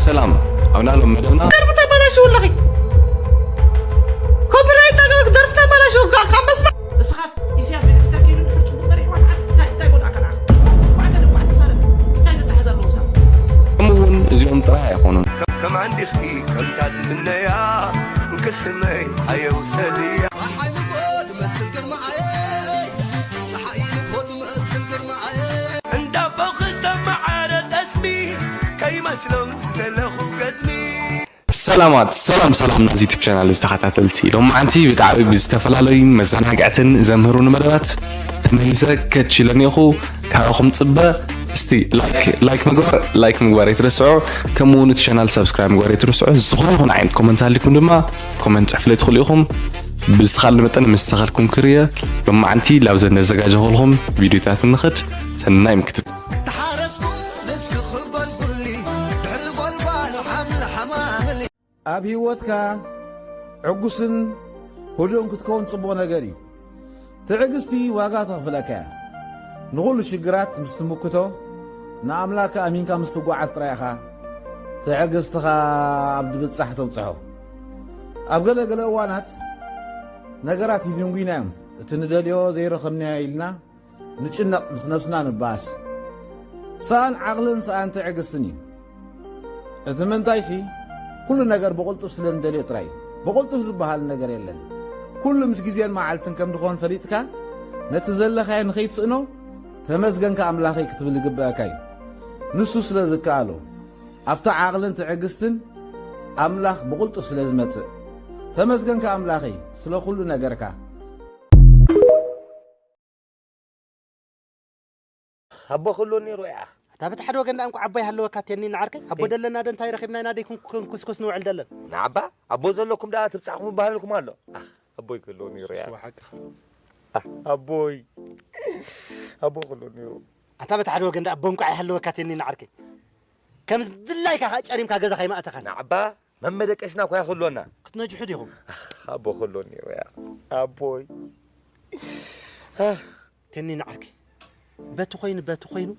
ሰላም፣ ኣብ ናሎም መደብና ደርፊ ተባላሽው ኣለኺ። ኮፒራይት ኣገበርክ ደርፊ ተባላሽው ካብ መስማ እስኻስ ኢሳያስ ቤተክርስትያን ከይዱ ድሕር ጽቡቕ መሪሕዋ እንታይ እንታይ ጎድኣካ ንዓኻ? እኳ ገለ እኳ ተሳረቕ እንታይ ዘተሓዝ ኣለዎ ምሳኻ? ከምኡ እውን እዚኦም ጥራይ ኣይኾኑን። ከም ኣንዲኺ ከምታ ዝምነያ ቅስመይ ኣየውሰድያ። ፀሓይ ንግሆ ትመስል ግርማኣየይ፣ ፀሓይ ንግሆ ትመስል ግርማኣየይ። እንዳቦ ክሰማዓረ ጠስሚ ከይመስሎም ዝደለኹ ገዝሚ። ሰላማት ሰላም ሰላም ናዚ ዩቱብ ቻናል ዝተኸታተልቲ ሎማዓንቲ ብጣዕሚ ብዝተፈላለዩ መዘናግዕትን ዘምህሩን መደባት ተመሊሰ ከች ኢለኒ እኹ። ካባኹም ጽበ እስቲ ላይክ ላይክ ምግባር ላይክ ምግባር ኣይትረስዑ። ከምኡ እውን እቲ ቻናል ሳብስክራይብ ምግባር ኣይትረስዑ። ዝኾነ ይኹን ዓይነት ኮመንት ኣሊኩም ድማ ኮመንት ጽሕፍለይ ትኽእሉ ኢኹም። ብዝተኻለ መጠን ምስ ተኻልኩም ክርየ ሎማዓንቲ ላብዘን ነዘጋጀኹልኩም ቪድዮታት ንኽድ። ሰናይ ምክትት። ተሓረስኩ ንስኺ በልኩሊ ድሕሪ ጎልጓሉ ሓምሊ ሓማምሊ። ኣብ ህይወትካ ዕጉስን ህዱእን ክትከውን ጽቡቕ ነገር እዩ። ትዕግስቲ ዋጋ ተኽፍለካ እያ። ንኹሉ ሽግራት ምስ ትምክቶ፣ ንኣምላክ ኣሚንካ ምስ ትጓዓዝ ጥራይ ኢኻ ትዕግስትኻ ኣብ ድብጻሕ ተብጽሖ። ኣብ ገለ ገለ እዋናት ነገራት ይድንጉዩና እዮም። እቲ ንደልዮ ዘይረኸብናዮ ኢልና ንጭነቕ፣ ምስ ነብስና ንባኣስ። ሰኣን ዓቕልን ሰኣን ትዕግስትን እዩ። እቲ ምንታይሲ፣ ኩሉ ነገር ብቕልጡፍ ስለ ንደልዮ ጥራይ እዩ። ብቕልጡፍ ዝበሃል ነገር የለን። ኩሉ ምስ ግዜን መዓልትን ከም ድኾን ፈሊጥካ፣ ነቲ ዘለኻዮ ንኸይትስእኖ፣ "ተመስገንካ ኣምላኸይ" ክትብል ይግበኣካ እዩ። ንሱ ስለ ዝከኣሎ፣ ኣብታ ዓቕልን ትዕግስትን ኣምላኽ ብቕልጡፍ ስለ ዝመጽእ፣ "ተመስገንካ ኣምላኸይ ስለ ኩሉ ነገርካ" ኣቦ ክህልወኒ ነይሩ እያ። እታ በቲ ሓደ ወገን ደኣ እንኳዕ ኣቦ ይሃለወካ ቴኒ ንዓርከይ። ኣቦ ቴ- ደለና ዶ እንታይ ረኺብና ኢና ደይ ኩን-፣ ኩን-፣ ኩስኩስ ንውዕል ደለን? ንዓባ ኣቦ ዘለኩም ደኣ ትብጻሕኩም ይበሃለልኩም ኣሎ። ኣህ፣ ኣቦይ ክህልወኒ ነይሩ እያ። ስዋ ሓቅኻ። ኣህ፣ ኣቦይ። ኣቦ ክህልወኒ ነይሩ። ኣታ በቲ ሓደ ወገን ደኣ ኣቦ እንኳዕ ይሃለወካ ቴኒ ንዓርከይ። ከም ድላይካ ከኣ ጨሪምካ ገዛ ከይማእተኻን። ንዓባ መመደቀስና እኮ እያ ክህልወና። ክትነጅሑ ዲኹም? ኣህ፣ ኣቦ ክህልወኒ ነይሩ እያ። ኣቦይ። ኣህ። ቴኒ ንዓርከይ፣ በቲ ኮይኑ በቲ ኮይኑ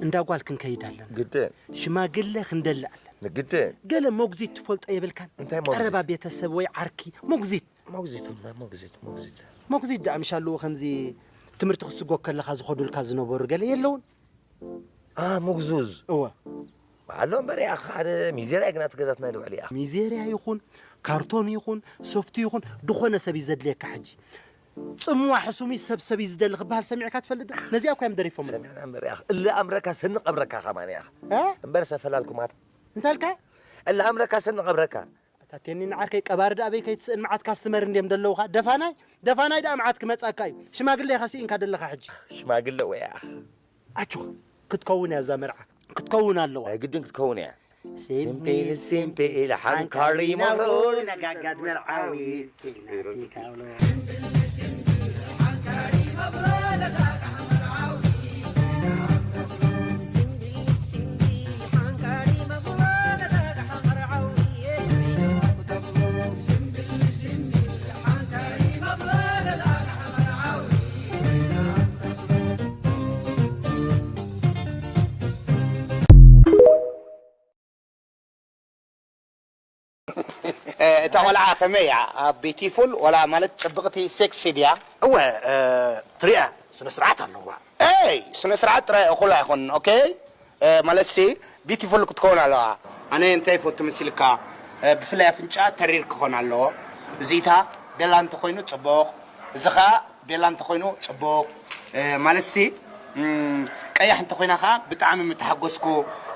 እንዳ ጓል ክንከይድ ኣለና። ግድን። ሽማግለ ክንደሊ ኣለና። ንግድን። ገለ ሞግዚት ትፈልጦ የብልካን? እንታይ ሞግዚት? ቀረባ ቤተሰብ ወይ ዓርኪ ሞግዚት። ሞግዚት እምበር ሞግዚት፣ ሞግዚት። ሞግዚት ደኣ ምሽ ኣለዉ ከምዚ ትምህርቲ ክትስጎ ከለኻ ዝኸዱልካ ዝነበሩ ገለ የለውን? ኣ፣ ምጉዙዝ። እወ። ኣሎ እምበር፣ ያኽ፣ ሓደ ሚዜርያ ግና እቲ ገዛ እቲ ናይ ልዕሊ፣ ያኽ። ሚዜርያ ይኹን፣ ካርቶን ይኹን፣ ሶፍቲ ይኹን፣ ድኾነ ሰብ እዩ ዘድልየካ ሕጂ። ጽምዋ ሕሱም እዩ፣ ሰብ ሰብ እዩ ዝደሊ ክበሃል ሰሚዕካ ትፈልጥ ዶ? ነዚኣ እኮ እዮም ደሪፎምና። ሰሚዕና እምበር፣ ያኽ። እለ ኣምረካ ሰንቕ ኣብረካ ከማን፣ ያኽ። እ? እምበር ሰፈላልኩማት። እንታይ ኢልካ? እለ ኣምረካ ሰንቕ ኣብረካ። ኣታ ቴኒ ንዓርከይ ቀባሪ ደኣ ኣበይ ከይትስእን መዓት ካስትመር እንድዮም ደለውኻ። ደፋናይ፣ ደፋናይ ደኣ መዓት ክመጻካ እዩ። ሽማግለ ኢኻ ስኢንካ ደለኻ ሕጂ። ሽማግለ ወይ ያኽ። ኣጆኻ፣ ክትከውን እያ እዛ መርዓ። ክትከውን ኣለዋ። ናይ ግድን ክትከውን እያ። ሲምፒል፣ ሲምፒል፣ ሓንካሪ መርዑ። ነጋጋድ መርዓዊ። እታ ቆልዓ ከመይ እያ? ኣብ ቢቲፉል ዋላ ማለት ጽብቕቲ ሴክሲ ድያ? እወ፣ እ፣ ትሪኣ ስነ ስርዓት ኣለዋ። ኤይ፣ ስነ ስርዓት ጥራይ እኹል ኣይኮንን፣ ኦኬ? እ፣ ማለትሲ ቢቲፉል ክትከውን ኣለዋ። ኣነ እንታይ ይፈቱ መሲልካ? እ፣ ብፍላይ ኣፍንጫ ተሪር ክኾን ኣለዎ። እዚታ ቤላ እንተኾይኑ ጽቡቕ፣ እዚ ኸኣ ቤላ እንተኾይኑ ጽቡቕ። እ፣ ማለትሲ፣ እም፣ ቀያሕ እንተኾይና ኸኣ ብጣዕሚ ምተሓጎስኩ።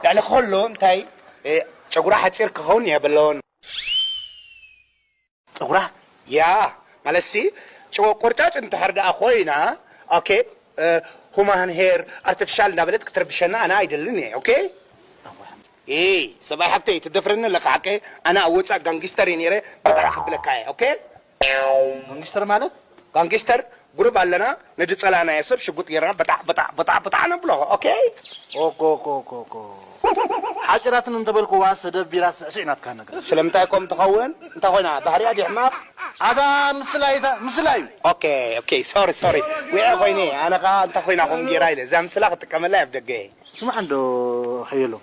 ልዕሊ ኸሎ እንታይ፣ እ፣ ጨጉራ ሓጺር ክኸውን የብሉን። ጸጉራ? ያ፣ ማለትሲ፣ ጨ-፣ ቆርጫጭ እንድሕር ደኣ ኮይና፣ ኦኬ፣ እ፣ ሁማን ሄር፣ ኣርቲፊሻል እንዳበለት ክትረብሸና ኣነ ኣይደልን እየ፣ ኦኬ? ኢ፣ ሰብኣይ ሓብተይ፣ ትደፍረኒ ኣለካ ሓቀይ? ኣነ ኣብ ወጻእ ጋንጊስተር እየ ነይረ፣ በጣሕ ክብለካ እየ፣ ኦኬ? ጋንጊስተር ማለት? ጋንጊስተር፣ ጉሩብ ኣለና፣ ነቲ ጸላእናዮ ሰብ ሽጉጥ ጌርና በጣዕ፣ በጣዕ፣ በጣዕ፣ በጣዕ ነብሎ። ኦኬ? ኦኮ፣ ኦኮ፣ ኦኮ፣ ኦኮ። ሓጺራትን እንተበልኩዋ ሰደብ ቢራ ስዕስዕ ናትካ ነገር። ስለምንታይ ኮም ትኸውን? እንታይ ኮይና? ባህሪያ ድዩ ሕማቕ? ኣታ ምስላ ኢታ፣ ምስላ እዩ። ኦኬ፣ ኦኬ፣ ሶሪ፣ ሶሪ። ውዒ ኮይነ፣ ኣነ ኸኣ እንታይ ኮይና ኮም ጌራ ኢለ፣ እዛ ምስላ ክጥቀመላ እየ ኣብ ደገ። ስማዕ እንዶ ሓየሎም።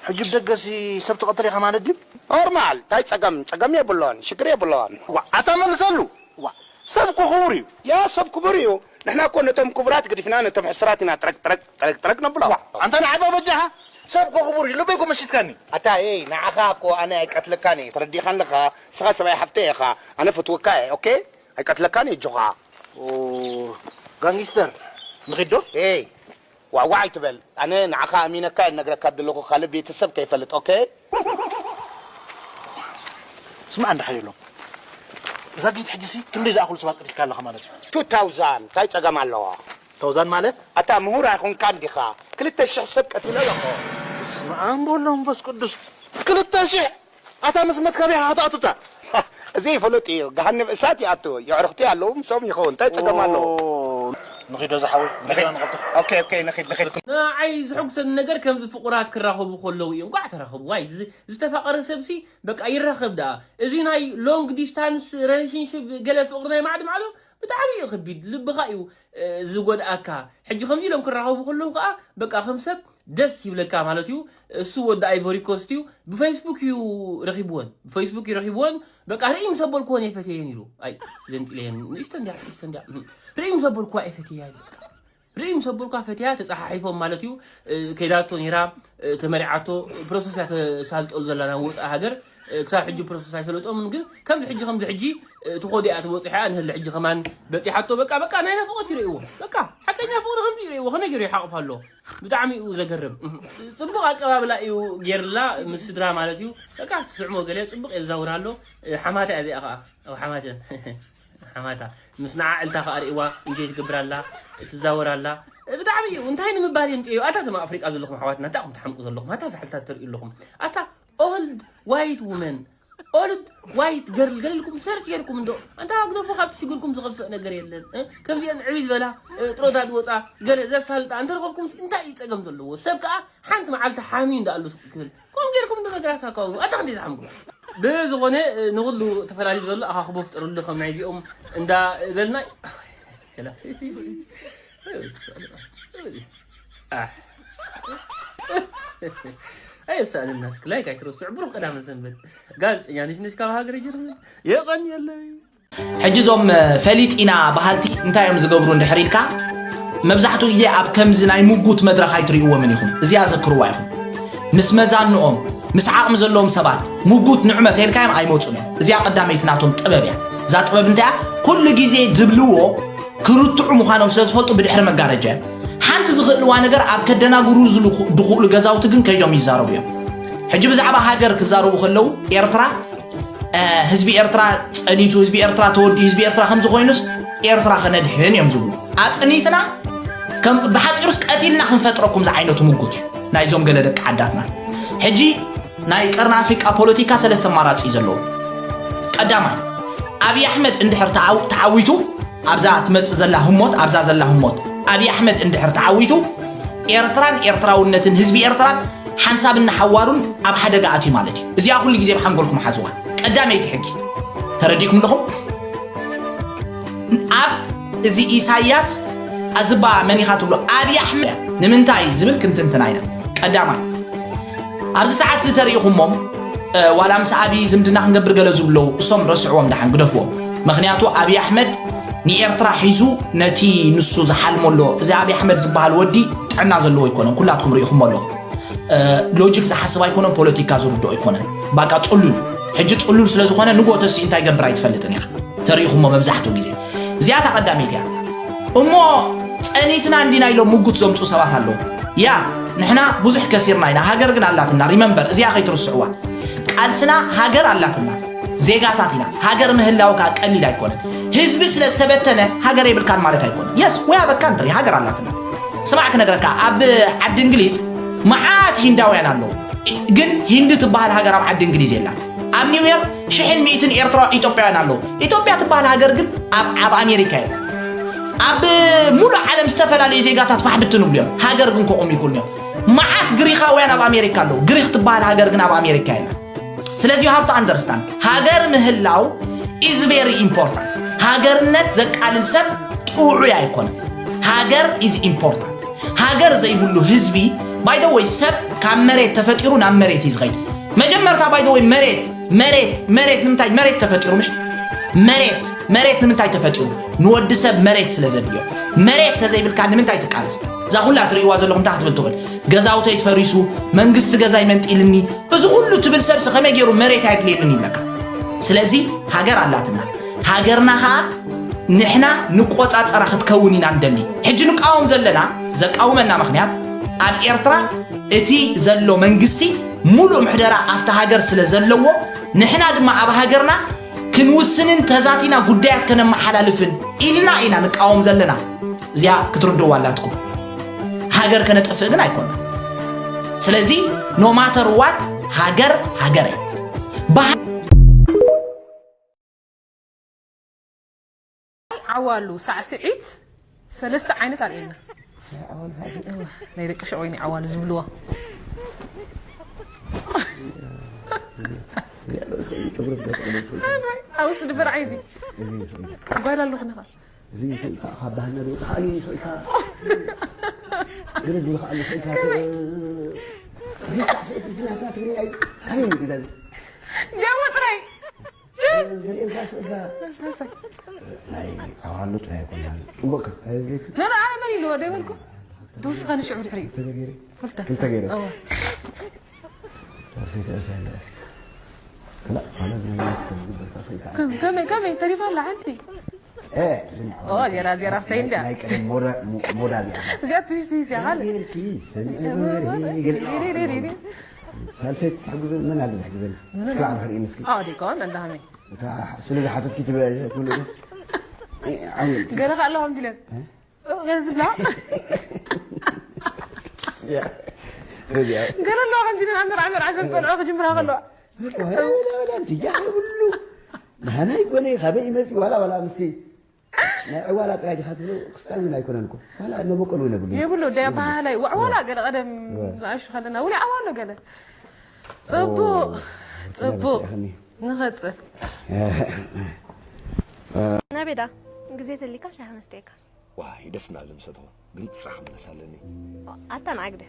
ሕጂ ብደገሲ ሰብ ትቐትል ኢኻ ማለት ድዩ? ኖርማል፣ እንታይ ጸገም? ጸገም የብሎን፣ ሽግር የብሎን። ዋ፣ ኣታ መልሰሉ። ዋ፣ ሰብ እኮ ክቡር እዩ። ያ ሰብ ክቡር እዩ። ንሕና እኮ ነቶም ክቡራት ገዲፍና ነቶም ሕሱራት ኢና ጥረቅ ጥረቅ ጥረቅ ጥረቅ ነብሎ። ዋ፣ ኣንታ ንዓባ በጃኻ። ሰብ እኮ ክቡር እዩ። ልበይ እኮ መሲጥካኒ። ኣታ ኤይ፣ ንዓኻ እኮ ኣነ ኣይቀትለካን እየ። ተረዲእካ ኣለኻ። ንስኻ ሰብኣይ ሓፍተይ ኢኻ። ኣነ ፈትወካ እየ። ኦኬ? ኣይቀትለካን እየ፣ ኣጆኻ። ኦ፣ ጋንጊስተር፣ ንኺድ ዶ? ኤይ፣ ዋዕዋዕ ኣይትበል። ኣነ ንዓኻ ኣሚነካ እየ፣ ነግረካ ዘለኹ፣ ካልእ ቤተሰብ ከይፈልጥ። ኦኬ? ስማዕ እንዳ ሓየሎም፣ እዛ ጊት ሕጂሲ ክንደይ ዝኣኽሉ ሰባት ቀቲልካ ኣለኻ ማለት እዩ? ቱ ታውዛንድ፣ እንታይ ጸገም ኣለዎ? ታውዛንድ ማለት? ኣታ ምሁር ኣይኮንካን ዲኻ? ክልተ ሽሕ ሰብ ቀቲለ ኣለኹ። በስመ ኣብ ወወልድ ወመንፈስ ቅዱስ። ክልተ ሽሕ? ኣታ ምስ መትከቢያ ክትኣቱታ። እዚ ይፈለጥ እዩ። ገሃነብ እሳት ይኣቱ። የዕርኽቲ ኣለዉ፣ ምስኦም ይኸውን። እንታይ ጸገም ኣለዎ? ኦ፣ ንኺዶ ዝሓወይ፣ ንኺዶ ንቐልጥፍ። ኦኬ፣ ኦኬ፣ ንኺድ፣ ንኺድ። ንዓይ ዝሕጉሰኒ ነገር ከምዚ ፍቑራት ክራኸቡ ከለዉ እዩ። እንቋዕ ተራኸቡ። ዋይ፣ ዝ-፣ ዝተፋቐረ ሰብሲ በቃ ይራኸብ ደኣ። እዚ ናይ ሎንግ ዲስታንስ ሪሌሽንሺፕ ገለ ፍቕሪ ናይ ማዕድ ማዕዶ ብጣዕሚ እዩ ከቢድ። ልብኻ እዩ፣ እ፣ ዝጎድኣካ። ሕጂ ከምዚ ኢሎም ክራኸቡ ከለዉ ከኣ በቃ ከም ሰብ ደስ ይብለካ ማለት እዩ። እሱ ወዲ ኣይቮሪ ኮስት እዩ። ብፌስቡክ እዩ ረኺብወን። ብፌስቡክ እዩ ረኺብወን። በቃ ርእይ ምስ ኣበልክወን ኣይፈትየን ኢሉ። ኣይ፣ ዘንጢለየን። ንእሽቶ እንድያ፣ ንእሽቶ እንድያ። ርእይ ምስ ኣበልክዋ ኣይፈትየያ ኢሉ በቃ። ርእይ ምስ ኣበልኳ ፈትያ ተጸሓሒፎም ማለት እዩ። እ፣ ከይዳቶ ነይራ፣ እ፣ ተመሪዓቶ፣ ፕሮሰስ እያ ተሳልጠሉ ዘላ ናብ ወጻኢ ሃገር። እ፣ ክሳብ ሕጂ ፕሮሰስ ኣይሰለጦምን፣ ግን ከምዚ ሕጂ፣ ከምዚ ሕጂ፣ እ፣ ትኾዶ እያ ትበጽሖ እያ፣ ንህሊ ሕጂ ከማን በጺሓቶ። በቃ፣ በቃ፣ ናይ ናፍቖት ይርእይዎ። በቃ፣ ሓቀኛ ፍቕሪ ከምዚ ይርእይዎ፣ ከመይ ገይሩ ይሓቕፋ ኣሎ? ብጣዕሚ እዩ ዘገርም። ጽቡቕ ኣቀባብላ እዩ ገይርላ፣ ምስ ስድራ ማለት እዩ። በቃ፣ ትስዕሞ ገለ ጽቡቕ የዛውራ ኣሎ። እ፣ ሓማታ እያ እዚኣ ኸኣ። ኣብ ሓማተን። ሓማታ። ምስ ንዓ ዕልታ ከኣ ርእይዋ፣ ኢንጆይ ትገብር ኣላ፣ ትዛወር ኣላ። ብጣዕሚ እዩ። እንታይ ንምባል የምጽእዮ? ኣታ እቶም ኣብ ኣፍሪቃ ዘለኹም ኣሕዋትና፣ እንታይ ኢኹም ትሓምቁ ዘለኹም? ኣታ ዛሕልታት ተርእዩ ኣለኹም። ኣታ ኦልድ ዋይት ውመን፣ ኦልድ ዋይት ገርል፣ ገለ ኢልኩም ሰርች ጌርኩም እንዶ። ኣንታ ግደፉ፣ ካብቲ ሽግርኩም ዝኸፍእ ነገር የለን። እ? ከምዚአን ዕብይ ዝበላ፣ እ፣ ጥሮታ ዝወጻ፣ ገለ ዘሳልጣ እንተረኸብኩምስ እንታይ እዩ ጸገም ዘለዎ? ሰብ ከኣ ሓንቲ መዓልቲ ሓምዩ እንዳ ኣሎ ስቕ ክብል። ከምኡ ጌርኩም እንዶ ነገራት ኣካውኑ። ኣታ ክንደይ ትሓምቁ? ብዝኾነ፣ እ፣ ንኹሉ ተፈላልዩ ዘሎ ኣኻኽቦ ፍጠሩሉ፣ ከም ናይዚኦም እንዳ በልና። ከላ። ኣሕ። ኣየሳእነና እስኪ ላይክ ኣይትረስዑ። ብሩኽ ቀዳመ ሰንበት። ጋዜጠኛ ነሽነሽ ካብ ሃገረ ጀርመን። የቐንየለይ። ሕጂ እዞም፣ እ፣ ፈሊጥ ኢና በሃልቲ እንታይ እዮም ዝገብሩ እንድሕር ኢልካ፣ መብዛሕትኡ ግዜ ኣብ ከምዚ ናይ ምጉት መድረኽ ኣይትርእይዎምን ኢኹም። እዚኣ ዘክርዋ ኢኹም። ምስ መዛንኦም፣ ምስ ዓቕሚ ዘለዎም ሰባት ምጉት ንዕመት ኣልካዮም ኣይመጹን እዮም። እዚኣ ቀዳመይቲ ናቶም ጥበብ እያ። እዛ ጥበብ እንታይ እያ? ኩሉ ግዜ ዝብልዎ ክርትዑ ምዃኖም ስለ ዝፈልጡ ብድሕሪ መጋረጃ እዮም። ሓንቲ ዝኽእልዋ ነገር ኣብ ከደናግሩ ዝልኹ-፣ ዝኽእሉ ገዛውቲ ግን ከይዶም ይዛረቡ እዮም። ሕጂ ብዛዕባ ሃገር ክዛረቡ ከለዉ ኤርትራ፣ እ፣ ህዝቢ ኤርትራ ጸኒቱ፣ ህዝቢ ኤርትራ ተወዲኡ፣ ህዝቢ ኤርትራ ከምዚ ኮይኑስ ኤርትራ ከነድሕን እዮም ዝብሉ። ኣጽኒትና ከም ብሓጺሩስ ቀቲልና ክንፈጥረኩም ዝዓይነቱ ምጉት እዩ ናይዞም ገለ ደቂ ዓዳትና። ሕጂ ናይ ቀርኒ ኣፍሪቃ ፖለቲካ ሰለስተ ኣማራጺ እዩ ዘለዎ። ቀዳማይ፣ ኣብይ ኣሕመድ እንድሕር ተዓው-፣ ተዓዊቱ ኣብዛ ትመጽእ ዘላ ህሞት፣ ኣብዛ ዘላ ህሞት ኣብይ ኣሕመድ እንድሕር ተዓዊቱ ኤርትራን ኤርትራውነትን ህዝቢ ኤርትራን ሓንሳብን ንሓዋሩን ኣብ ሓደጋ ኣትዩ ማለት እዩ። እዚኣ ኩሉ ግዜ ብሓንጎልኩም ሓዝዋ። ቀዳመይቲ ሕጊ። ተረዲእኩም ኣለኹም? ኣብ እዚ ኢሳያስ ኣዝባ መን ኢኻ ትብሎ? ኣብይ ኣሕመድ። ንምንታይ ዝብል ክንትንትና ኢና። ቀዳማይ፣ ኣብዚ ሰዓት እዚ ተሪኢኹሞም፣ እ፣ ዋላ ምስ ኣብይ ዝምድና ክንገብር ገለ ዝብሉ ኣለዉ፣ እሶም ረስዕዎም፣ ደሓን ግደፍዎም። ምኽንያቱ ኣብይ ኣሕመድ ንኤርትራ ሒዙ ነቲ ንሱ ዝሓልሞ ኣሎ። እዚ ኣብይ ኣሕመድ ዝበሃል ወዲ ጥዕና ዘለዎ ኣይኮነን፣ ኩላትኩም ርኢኹሞ ኣለኹም። እ፣ ሎጂክ ዝሓስብ ኣይኮነን፣ ፖለቲካ ዝርድኦ ኣይኮነን። ባቃ ጽሉል እዩ። ሕጂ ጽሉል ስለ ዝኾነ ንግሆ ተሲኡ እንታይ ይገብር ኣይትፈልጥን ኢኻ። ተሪኢኹሞ መብዛሕትኡ ግዜ። እዚኣ እታ ቀዳመይቲ እያ። እሞ ጸኒትና እንዲና ኢሎም ምጉት ዘምጹ ሰባት ኣለዉ። ያ፣ ንሕና ብዙሕ ከሲርና ኢና፣ ሃገር ግን ኣላትና። ሪመምበር፣ እዚኣ ከይትርስዕዋ። ቃልስና ሃገር ኣላትና። ዜጋታት ኢና። ሃገር ምህላው ከኣ ቀሊል ኣይኮነን። ህዝቢ ስለ ዝተበተነ ሃገር የብልካን ማለት ኣይኮነን። የስ፣ we have a country፣ ሃገር ኣላትና። ስማዕ ክነግረካ፣ ኣብ ዓዲ እንግሊዝ መዓት ሂንዳውያን ኣለዉ። ግን ሂንዲ ትበሃል ሃገር ኣብ ዓዲ እንግሊዝ የላን። ኣብ ኒውዮርክ ሽሕን ሚእትን ኤርትራ፣ ኢትዮጵያውያን ኣለዉ። ኢትዮጵያ ትበሃል ሃገር ግን ኣብ፣ ኣብ ኣሜሪካ እያ። ኣብ ሙሉእ ዓለም ዝተፈላለዩ ዜጋታት ፋሕ ብትን ይብሉ እዮም። ሃገር ግን ከቑሙ ይክእሉ እዮም። መዓት ግሪኻውያን ኣብ ኣሜሪካ ኣለዉ። ግሪኽ ትበሃል ሃገር ግን ኣብ ኣሜሪካ የላን። ስለዚ you have to understand፣ ሃገር ምህላው is very important። ሃገርነት ዘቃልል ሰብ ጥዑይ ኣይኮነን። ሃገር is important። ሃገር ዘይብሉ ህዝቢ፣ by the way፣ ሰብ ካብ መሬት ተፈጢሩ ናብ መሬት እዩ ዝኸይድ። መጀመርታ ባይ ወይ መሬት መሬት መሬት ንምንታይ መሬት ተፈጢሩ? ምሽ መሬት መሬት ንምንታይ ተፈጢሩ? ንወዲ ሰብ መሬት ስለ ዘድልዮ። መሬት ተዘይብልካ ንምንታይ ትቃለስ? እዛ ኩላ ትርእይዋ ዘለኹም እንታይ ክትብል ትኽእል? ገዛውተይ ትፈሪሱ፣ መንግስቲ ገዛይ መንጢልኒ፣ እዚ ኩሉ ትብል ሰብሲ ከመይ ገይሩ መሬት ኣየድልየንን ይብለካ? ስለዚ ሃገር ኣላትና። ሃገርና ኸዓ ንሕና ንቆጻጸራ ክትከውን ኢና ንደሊ። ሕጂ ንቃወም ዘለና፣ ዘቃውመና ምኽንያት ኣብ ኤርትራ እቲ ዘሎ መንግስቲ ሙሉእ ምሕደራ ኣብታ ሃገር ስለ ዘለዎ፣ ንሕና ድማ ኣብ ሃገርና ክንውስንን ተዛቲና ጉዳያት ከነመሓላልፍን ኢልና ኢና ንቃወም ዘለና። እዚኣ ክትርድእዋ ኣላትኩም። ሃገር ከነጥፍእ ግን ኣይኮና። ስለዚ no matter what ሃገር ሃገር እያ። ብሃ- ዓዋሉ ሳዕስዒት ሰለስተ ዓይነት ኣርእየና። ናይ ደቂ ሸወይኒ ዓዋሉ ዝብልዋ። ኣብ ውሽጢ ድበር ዓይዚ ጓል ኣለኹ ንኻ። እዚ ይኽእል ከኣ ካብ ባህልና ዝወጽእ ከኣ ይኽእል ከኣ። ገለ ዝብሉ ከኣ ይኽእል ከኣ። እዚ ሳዕስዒት እዚ ናትና ትግርኛ እዩ። ኣበይ እዩ ገዛ እዚ? ሌቦ ጥራይ። ዘርእየካ ስእልካ ናይ ዓዋሉ ጥራይ ኣይኮናን። ጽቡቅ ከ? ንርኣ መን ኢልዎ ዶ ይበልኩ? ተወስኻ ንሽዑ ድሕሪኡ። ክልተ ገይረ። ክልተ። ክልተ ገይረ። እወ። ተወሰይ ተወሰይ ኣለ። ክላ፣ ኣነ ግን ናይ ክልተ ዝግበር ከ ስእልካ። ከም-፣ ከመይ፣ ከመይ? ተሪፋ ኣላ ሓንቲ። እ፣ ኦ፣ ዜራ፣ ዜራ ስተይ እንድያ። ናይ ቀደም ሞዳ-፣ ሞ-፣ ሞዳ እዚኣ። እዚኣ ትዊስ፣ ትዊስ እያ፣ ካልእ። ጌርኪ፣ ሰሚዐ ወሬ፣ ገለ። ሳልሰይ ትሕግዘ፣ መን ኣለ ዝሕግዘኒ? እስኪ ባዕልኺ ርእይኒ እስኪ። ኣዎ፣ ዲኮን፣ እንዳ ሃመይ። እታ ስለ ዝሓተትኪ ትብለ፣ ትብለ። እ፣ ዓው ኢልኪ። ገለ ከ ኣለዋ ከምዚ ኢለን። እ? እ፣ ገለ ዝብላ። ያ፣ ረዚኣ። ገለ ኣለዋ ከምዚ ኢለን፣ ኣብ መርዓ፣ መርዓ ዘን ቆልዑ ክጅምራ ከለዋ። በቃ፣ ወላ፣ ወላ፣ ወላ፣ እንት፣ ያ፣ ኩሉ። ናህና ይኮነ፣ ካበይ ይመጽእ፣ ዋላ፣ ዋላ፣ ምስቲ ናይ ዕዋላ ጥራይ ዲኻ ትብሎ? ክስታን እውን ኣይኮነን እኮ። ዋላ መበቆል እውን የብሉን። የብሉ፣ ዳይ ኣበሃህላይ፣ ዋላ ገለ ቀደም እወ። ንኣሽቱ ከለና፣ እውን ይዓዋ ኣሎ ገለ። ጽቡቕ፣ እወ፣ ጽቡቕ። ተናገርኩ፣ ይኸኒ። ንቐጽል። ናበይ ደኣ? ግዜ ተሊካ ሻሂ መስተየካ። ዋይ፣ ደስ እናበለ ምሰተኹ፣ ግን ስራሕ ክምለስ ኣለኒ። ኣታ ንዓግደ።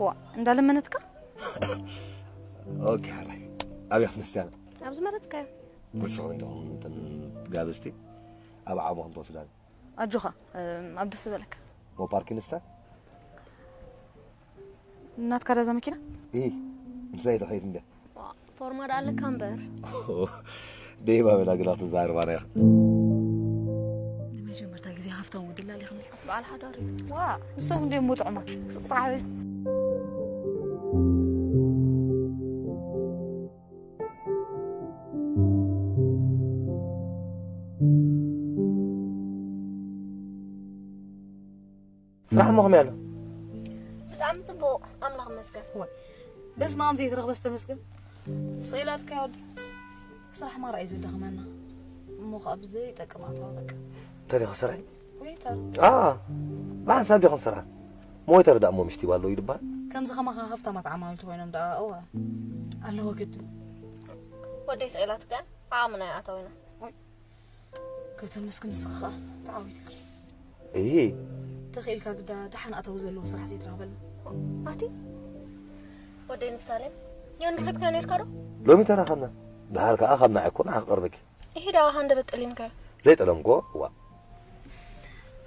ዋ፣ እንዳለመነትካ? ኦኬ፣ ሓራይ። ኣብያ ክንስትያና? ኣብ ዝመረጽካዮ። ንስኺ እንዲኹም እተን ጋብዝቲ ኣብ ዓቕምኹም ትወስዳኒ። ኣጆኻ፣ እም፣ ኣብ ደስ ዝበለካ። ሞ ፓርኪንስታ? ናትካ ዳዛ መኪና? ኢ፣ ምስኣ እየ ተኸይድ እንድያ። ዋ፣ ፎርማ ደኣ ኣለካ እምበር። ደይባ በላ ግና ትዛረባና ኢኻ። ንመጀመርታ ግዜ ሃፍታም ወዲ ላሊኽኒ። በዓል ሓዳር እዩ። ዋ፣ ንሶም እንድዮም ጥዑማት። ስቕ ጥራሕ በል። ስራሕ እሞ ከመይ ኣሎ? ብጣዕሚ ጽቡቕ፣ ኣምላኽ ይመስገን። ወይ፣ በስመ ኣብ ዘይትረኽበስ ተመስገን። ስቕ ኢላትካ ወዲ። ስራሕ ማራ እዩ ዘዳኽመና። እሞ ኸኣ ብዘይጠቅም ኣተዋ በቃ። እንታይ ዲኻ ስራሕ? ዌይተር። ኣ፣ ብሓንሳብ ዲኹም ስራሕ? ሞ ዌይተር ደኣ እሞ ምሽቲ ባሎ እዩ ድበሃል? ከምዚ ኸማኻ ሃፍታማት ዓማዊል ተኾይኖም ደኣ፣ እወ። ኣለዎ ግድን። ወደይ ስቕ ኢላትካ፣ ዓቕምና ይኣተወና። ወይ፣ ከተመስግን ንስኻ ኸኣ ተዓዊትልኪ። እሂ። ተኽኢልካ ግዳ ደሓን ኣታዊ ዘለዎ ስራሕ ዘይትረኽበልና። ኣቲ ወደይ ንፍታሌም፣ ዮኒ ረኺብካዮ ነይርካ ዶ? ሎሚ ተራኸብና። ደሓር ከኣ ካብ ንዓይ እኮ ንዓኺ ቀርበኪ። እሂ ደኣ ሃንደበት ጠሊምካዮ። ዘይጠለምክዎ? እዋእ።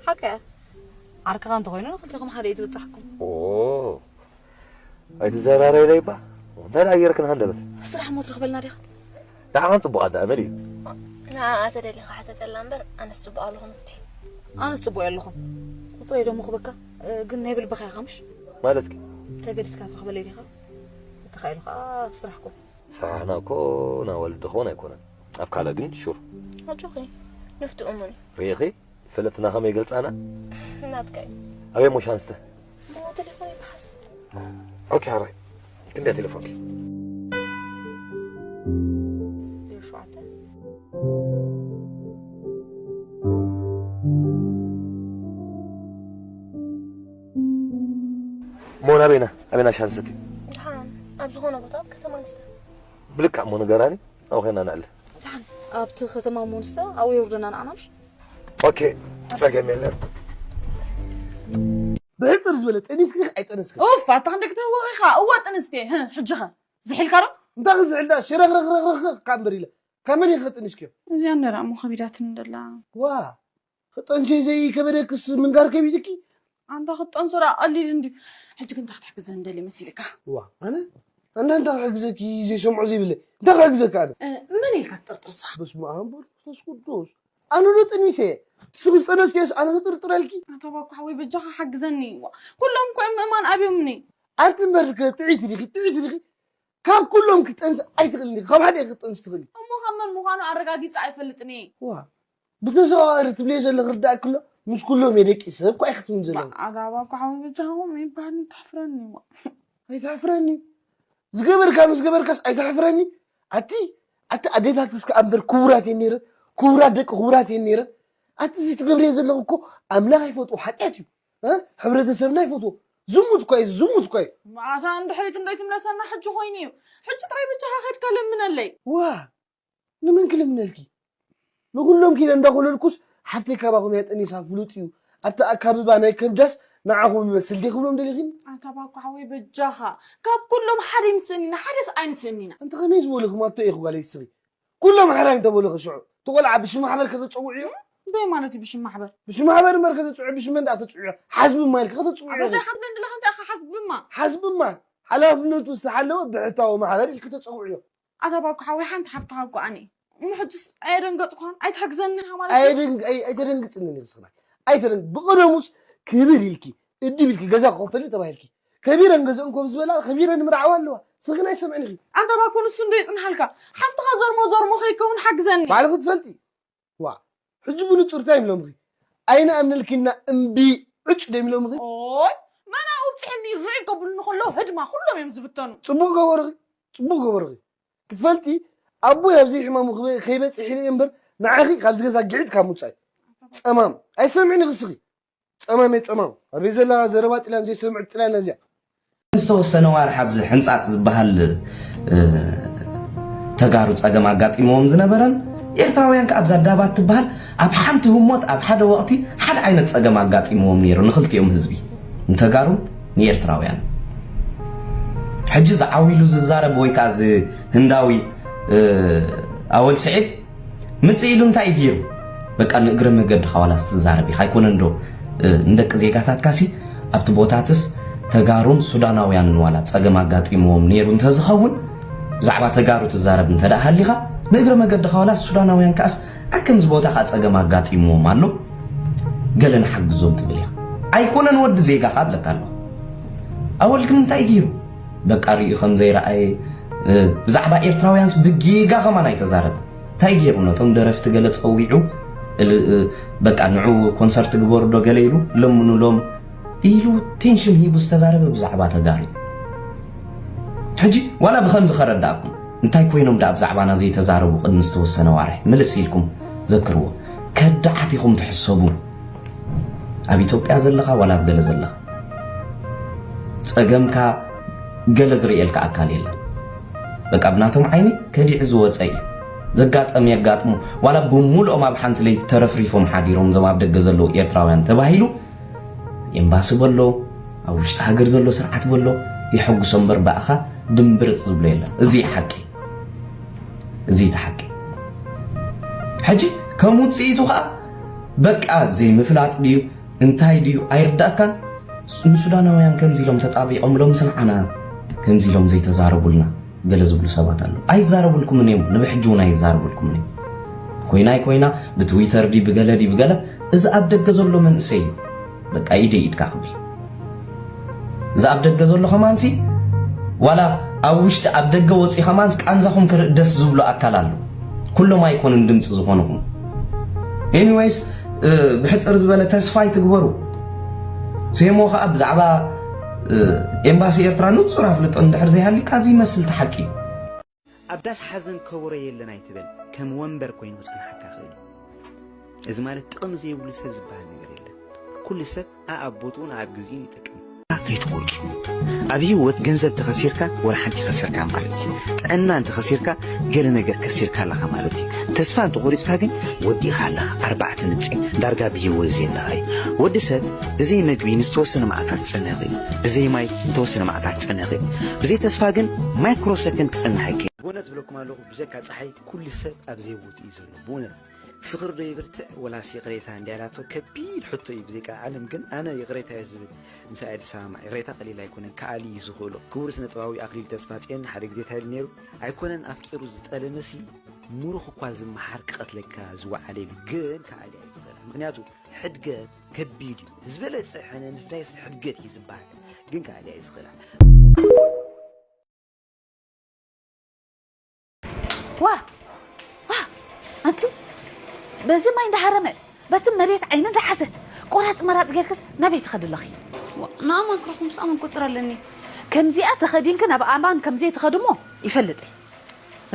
ሓቂ እያ። ዓርክኻ እንተኾይኑ ንኽልቴኹም ሓደ እዩ ዝበጻሕኩም። ኦ። ኣይትዘራረይለይ እባ። እንታይ ደኣ ጌርክን ሃንደበት? ስራሕ እሞ ትረኽበልና ዲኻ? ንዓኻን ጽቡቕ ኣደ ኣመል እዩ። ንዓኣ ተደሊኻ ሕተተላ እምበር፣ ኣነስ ጽቡቕ ኣለኹ ንፍቲ። ኣነስ ጽቡቕ እየ ኣለኹ። ቁጽረይ ዶ ምኽበካ? እ፣ ግን ናይ ብልብኻ ኢኻ ምሽ? ማለትኪ? ተገዲስካ ትረኽበለይ ዲኻ? እንተኻኢሉ ኸኣ ኣብ ስራሕኩም። ስራሕና እኮ ናብ ኣዋልድ ድኸውን ኣይኮነን። ኣብ ካልእ ግን ሹር። ኣጆኺ፣ ንፍቲ እሙን እዩ። ርኢኺ? ፈለጥትና ከመይ ይገልጻና? ናትካ እዩ። ኣበይ እሞ ሻንስተ? እሞ ቴሌፎን ይተሓዝ። ኦኬ፣ ሓራይ። ክንደይ ቴሌፎንኪ? ዜሮ ሸውዓተ። እሞ ናበይና? ኣበይና ሻንሰቲ? ደሓን፣ ኣብ ዝኾነ ቦታ ኣብ ከተማ ንስተ። ብልክዕ እሞ ንገራኒ፣ ኣብኡ ኸይና ነዕልል። ደሓን፣ ኣብቲ ከተማ እሞ ንስተ፣ ኣብኡ የውርደና ንዓና ምሽ? ኦኬ፣ ጸገም የለን። ብሕፅር ዝበለ ጠኒስኪ ዲኺ ኣይጠነስክን? ኡፍ፣ ኣታ ክንደይ ክትህወኽ ኢኻ? እወ፣ ጥንስቲ እየ። ህህ፣ ሕጂ ኸ? ዝሒልካ ዶ? እንታይ ክዝሕል ደኣ? ሽረኽረኽረኽረኽ ካብ እምበር ኢለ። ካብ መን ኢኺ ጠኒስክዮ? እዚኣ እንድያ ደኣ እሞ ከቢዳትኒ ደላ። ዋ፣ ክጠንሲ ዘይከበደክስ ምንጋር ከቢድኪ? ኣንታ ክትጠንሶ ደኣ ቀሊል እንድዩ። ሕጂ ግን እንታይ ክትሕግዘኒ ደሊ መሲልካ? ዋ፣ ኣነ? ኣነ እንታይ ክሕግዘኪ? ዘይሰምዖ ዘይብለይ። እንታይ ክሕግዘኪ ኣነ? እ፣ መን ኢልካ ትጥርጥር ንስኻ? በስመ ኣብ ወወልድ ወመንፈስ ቅዱስ። ኣነ ዶ ጠኒሰ? ንስኺ ዝጠነስክዮስ ኣነ ክጥርጥረልኪ? ኣታ ባኮ ሓወይ በጃኻ ሓግዘኒ። ዋ፣ ኩሎም እኮ እዮም ምእማን ኣብዮምኒ። ኣንቲ እምበር ከ ጥዕይቲ ዲኺ? ጥዕይቲ ዲኺ? ካብ ኩሎም ክትጠንሲ ኣይትኽእልን ዲኺ? ካብ ሓደ ክትጠንሲ ትኽእሊ። እሞ ካብ መን ምዃኑ ኣረጋጊጸ ኣይፈልጥን እየ። ዋ፣ ብተዘዋዋሪ ትብልዮ ዘለኺ ርዳእኪ ኣሎ። ምስ ኩሎም እየ ደቂሰ እኮ ኣይክትብልን ዘለኺ። ኣታ ባኮ ሓወይ በጃኻ ከምኡ ይበሃል ተሕፍረኒ። ዋ። ኣይተሕፍረኒ። ዝገበርካ ምስ ገበርካስ ኣይተሕፍረኒ። ኣቲ፣ ኣቲ ኣዴታትስ ከኣ እምበር ክቡራት እየን ነይረን። ክቡራት ደቂ ክቡራት እየን ነይረን። ኣቲ እዚ ትገብርዮ ዘለኺ እኮ ኣምላኽ ኣይፈትዎ ሓጢኣት እዩ። እ? ሕብረተሰብና ኣይፈትዎ። ዝሙት እኳ እዩ፣ ዝሙት እኳ እዩ። ኣታ ንድሕሪት እንዶ ኣይትምለሰና ሕጂ ኮይኑ እዩ። ሕጂ ጥራይ በጃኻ ከድካ ለምነለይ። ዋ፣ ንመን ክልምነልኪ? ንኹሎም ኪደ እንዳኾለልኩስ ሓፍተይ ካባኹም እያ ጠኒሳ ፍሉጥ እዩ። ኣብቲ ኣካብባ ናይ ከብዳስ ንዓኹም ይመስል ዲኹም ደሊኺን? ኣታ ባኮ ሓወይ በጃኻ። ካብ ኩሎም ሓደ ይንስእኒና፣ ሓደስ ኣይንስእኒና። ኣንቲ ከመይ ዝበሉ ክማቶ ኢኹ ጓለይ ስኺ? ኩሎም ሓራይ እንተበሉ ኸ ሽዑ? እቲ ቆልዓ ብሽም ማሕበር ከተጸውዕዮ? እንታይ ማለት እዩ ብሽም ማሕበር? ብሽም ማሕበር እምበር ከተጽውዕዮ፣ ብሽም መን ደኣ ተጽውዕዮ? ሓዝቢ እማ ኢልኪ ከተጽውዕዮ ኣታ ኢኺ። እንታይ ሓትለን ደለኻ እንታይ ኢኻ ሓዝብማ? ሓዝብማ ሓላፍነቱ ዝተሓለወ ብሕታዊ ማሕበር ኢልኪ ተጸውዕዮ። ኣታ ባኮ ሓወይ ሓንቲ ሓፍትኻ እኮ ኣነ እሞ ሕጅስ ኣየደንገጽኳን ኣይትሕግዘኒ ኢኻ ማለት እዩ? ኣየደንግ-፣ ኣይ-፣ ኣይተደንግጽኒ ንስኽና። ኣይተደንግ-፣ ብቐደሙስ ክብር ኢልኪ፣ እድብ ኢልኪ ገዛ ክኸፈልኒ ተባሂልኪ። ከቢረን ገዝአን ኮፍ ዝበላ ከቢረን ምርዓዋ ኣለዋ። ንስኺ ግን ኣይሰምዕን ኢኺ። ኣንታ ባኮ ንሱ እንዶ የጽንሓልካ። ሓፍትኻ ዞርሞ ዞርሞ ከይከውን ሓግዘኒ። ባዕልኺ ትፈልጢ። ዋ፣ ሕጂ ብንጹር እንታይ ኢሎምኺ? ኣይንኣምነልኪና እምቢ ዕጭ ዶ ኢሎምኺ? ኦይ፣ መን ኣብኡ ኣብጺሐኒ ርዕይ ከብሉኒ ከለዉ ህድማ ኩሎም እዮም ዝብተኑ። ጽቡቕ ገበርኺ፣ ጽቡቕ ገበርኺ። ክትፈልጢ ኣቦይ ኣብዚ ሕማሙ ክበ-፣ ከይበጽሕ ኢለ እየ እምበር ንዓኺ ካብዚ ገዛ ግዕጥ ካብ ምውጻእ። ጸማም፣ ኣይሰምዕን ኢኺ እስኺ። ጸማም እየ ጸማም። ኣበይ ዘላ ዘረባ ጥልያን ዘይሰምዕ ጥልያን እዚኣ። ዝተወሰነ ዋርሕ ኣብዚ ሕንጻጽ ዝበሃል፣ እ፣ ተጋሩ ጸገም ኣጋጢምዎም ዝነበረን ኤርትራውያን ከኣ ኣብዛ ዳባት ትበሃል ኣብ ሓንቲ ህሞት ኣብ ሓደ ወቕቲ ሓደ ዓይነት ጸገም ኣጋጢምዎም ነይሩ ንኽልቲኦም ህዝቢ፣ ንተጋሩን ንኤርትራውያን። ሕጂ እዚ ዓው ኢሉ ዝዛረብ ወይ ከኣ እዚ ህንዳዊ፣ እ፣ ኣወል ስዒድ ምጽእ ኢሉ እንታይ እዩ ገይሩ? በቃ ንእግረ መገድኻ ዋላስ ትዛረብ ኢኻ ኣይኮነን ዶ? እ፣ ንደቂ ዜጋታትካሲ ኣብቲ ቦታትስ ተጋሩን ሱዳናውያንን ዋላ ጸገም ኣጋጢምዎም ነይሩ እንተዝኸውን፣ ብዛዕባ ተጋሩ ትዛረብ እንተ ደኣ ሃሊኻ፣ ንእግረ መገድኻ ዋላስ ሱዳናውያን ከኣስ ኣብ ከምዚ ቦታ ከኣ ጸገም ኣጋጢምዎም ኣሎ፣ ገለ ንሓግዞም ትብል ኢኻ። ኣይኮነን ወዲ ዜጋ ከኣ እብለካ ኣለኹ። ኣወል ግን እንታይ ገይሩ? በቃ ርእዩ ከም ዘይረኣየ፣ እ፣ ብዛዕባ ኤርትራውያንስ ብጌጋ ከማን ኣይተዛረበ። እንታይ ገይሩ? ነቶም ደረፍቲ ገለ ጸዊዑ፣ እል-፣ እ፣ በቃ ንዑ ኮንሰርት ግበሩ ዶ ገለ ኢሉ፣ ለምኑሎም ኢሉ ቴንሽን ሂቡ ዝተዛረበ ብዛዕባ ተጋሩ እዩ። ሕጂ ዋላ ብኸምዚ ከረዳእኩም፣ እንታይ ኮይኖም ደኣ ብዛዕባና ዘይተዛረቡ ቅድሚ ዝተወሰነ ዋርሒ? ምልስ ኢልኩም ዘክርዎ። ከዳዓት ኢኹም ትሕሰቡ። ኣብ ኢትዮጵያ ዘለኻ ዋላ ኣብ ገለ ዘለኻ። ጸገምካ ገለ ዝርእየልካ ኣካል የለን። በቃ ብናቶም ዓይኒ ከዲዑ ዝወጸ እዩ። ዘጋጠም የጋጥሞ። ዋላ ብምሉኦም ኣብ ሓንቲ ለይቲ ተረፍሪፎም ሓዲሮም እዞም ኣብ ደገ ዘለዉ ኤርትራውያን ተባሂሉ፣ ኤምባሲ በሎ፣ ኣብ ውሽጢ ሃገር ዘሎ ስርዓት በሎ፣ የሐጉሶ እምበር ብኣኻ ድምብርጽ ዝብሎ የለን። እዚ እዩ ሓቂ። እዚ እዩ እቲ ሓቂ። ሕጂ ከም ውጽኢቱ ኸኣ በቃ ዘይምፍላጥ ድዩ እንታይ ድዩ ኣይርዳእካን። ንሱዳናውያን ከምዚ ኢሎም ተጣቢቖምሎም ስንዓና ከምዚ ኢሎም ዘይተዛረቡልና ገለ ዝብሉ ሰባት ኣለዉ። ኣይዛረቡልኩምን እዮም፣ ንብሕጂ እውን ኣይዛረቡልኩምን እዮም። ኮይና ኣይኮይና ብትዊተር ድዩ ብገለ ድዩ ብገለ እዚ ኣብ ደገ ዘሎ መንእሰይ እዩ በቃ ኢደይ ኢድካ ክብል። እዚ ኣብ ደገ ዘሎ ከማንሲ ዋላ ኣብ ውሽጢ ኣብ ደገ ወፂ ከማንስ ቃንዛኹም ክርኢ ደስ ዝብሎ ኣካል ኣሎ። ኩሎም ኣይኮኑን ድምፂ ዝኾንኹም። ኤኒዌይስ፣ እ፣ ብሕፅር ዝበለ ተስፋ ኣይትግበሩ። ሴሞ ከዓ ብዛዕባ፣ እ፣ ኤምባሲ ኤርትራ ንፁር ኣፍልጦ እንድሕር ዘይሃልዩካ እዚ ይመስል እቲ ሓቂ። ኣብ ዳስ ሓዘን ከበሮ የለን ኣይትበል፣ ከም ወንበር ኮይኑ ክጸንሓካ ይኽእል እዩ። እዚ ማለት ጥቕሚ ዘይብሉ ሰብ ዝበሃል ነገር የለን። ኩሉ ሰብ ኣኣብ ቦትኡን ኣኣብ ግዜኡን ይጠቅም። ከይትቆርጹ። ኣብ ህይወት ገንዘብ ተኸሲርካ ወላ ሓንቲ ከሰርካ ማለት እዩ። ጥዕና እንተኸሲርካ ገለ ነገር ከሲርካ ኣለኻ ማለት እዩ። ተስፋ እንተቆሪጽካ ግን ወዲእኻ ኣለኻ። ኣርባዕተ ነጥቢ ዳርጋ ብህይወት ዘየለኻ እዩ። ወዲ ሰብ ብዘይ መግቢ ንዝተወሰነ መዓልታት ክጸንሕ ይኽእል። ብዘይ ማይ ንተወሰነ መዓልታት ክጸንሕ ይኽእል። ብዘይ ተስፋ ግን ማይክሮ ሰከንድ ክጸንሕ ኣይክእል። ብእውነት ዝብለኩም ኣለኹ፣ ብዘካ ጸሓይ ኩሉ ሰብ ኣብ ዘይቦትኡ እዩ ዘሎ። ብእውነት ፍቕሪ ዶ ይብርትዕ ወላስ ይቕሬታ እንድያ ኢላቶ ከቢድ ሕቶ እዩ። ብዘይካ ዓለም ግን ኣነ ይቕሬታ እየ ዝብል፣ ምሳይ ዝሰማማዕ። ይቕሬታ ቀሊል ኣይኮነን፣ ከኣሊ እዩ ዝኽእሎ። ክቡር ስነ ጥበባዊ ኣኽሊሉ ተስፋጽዮን ሓደ ግዜ እንታይ ኢሉ ነይሩ? ኣይኮነን ኣፍቂሩ ዝጠለመሲ፣ ምሩኽ እኳ ዝመሓር ክቐትለካ ዝወዓለ ኢሉ፣ ግን ከኣሊ እየ ዝኽእላ። ምኽንያቱ ሕድገት ከቢድ እዩ። ዝበለጸ ሕነ ምፍዳይስ ሕድገት እዩ ዝበሃል፣ ግን ከኣሊ እየ ዝኽእላ። ዋ ዋ ኣንቲ በዚ ማይ እንዳሃረመ በቲ መሬት ዓይኑ እንዳሓዘ ቆራፅ መራፅ ጌርክስ ናበይ ትኸዲ ኣለኺ? ንኣማን ክረኽቦ ምስ ኣማን ቁፅር ኣለኒ። ከምዚኣ ተኸዲንኪ ናብ ኣማን ከምዘይትኸዲ እሞ ይፈልጥ እየ።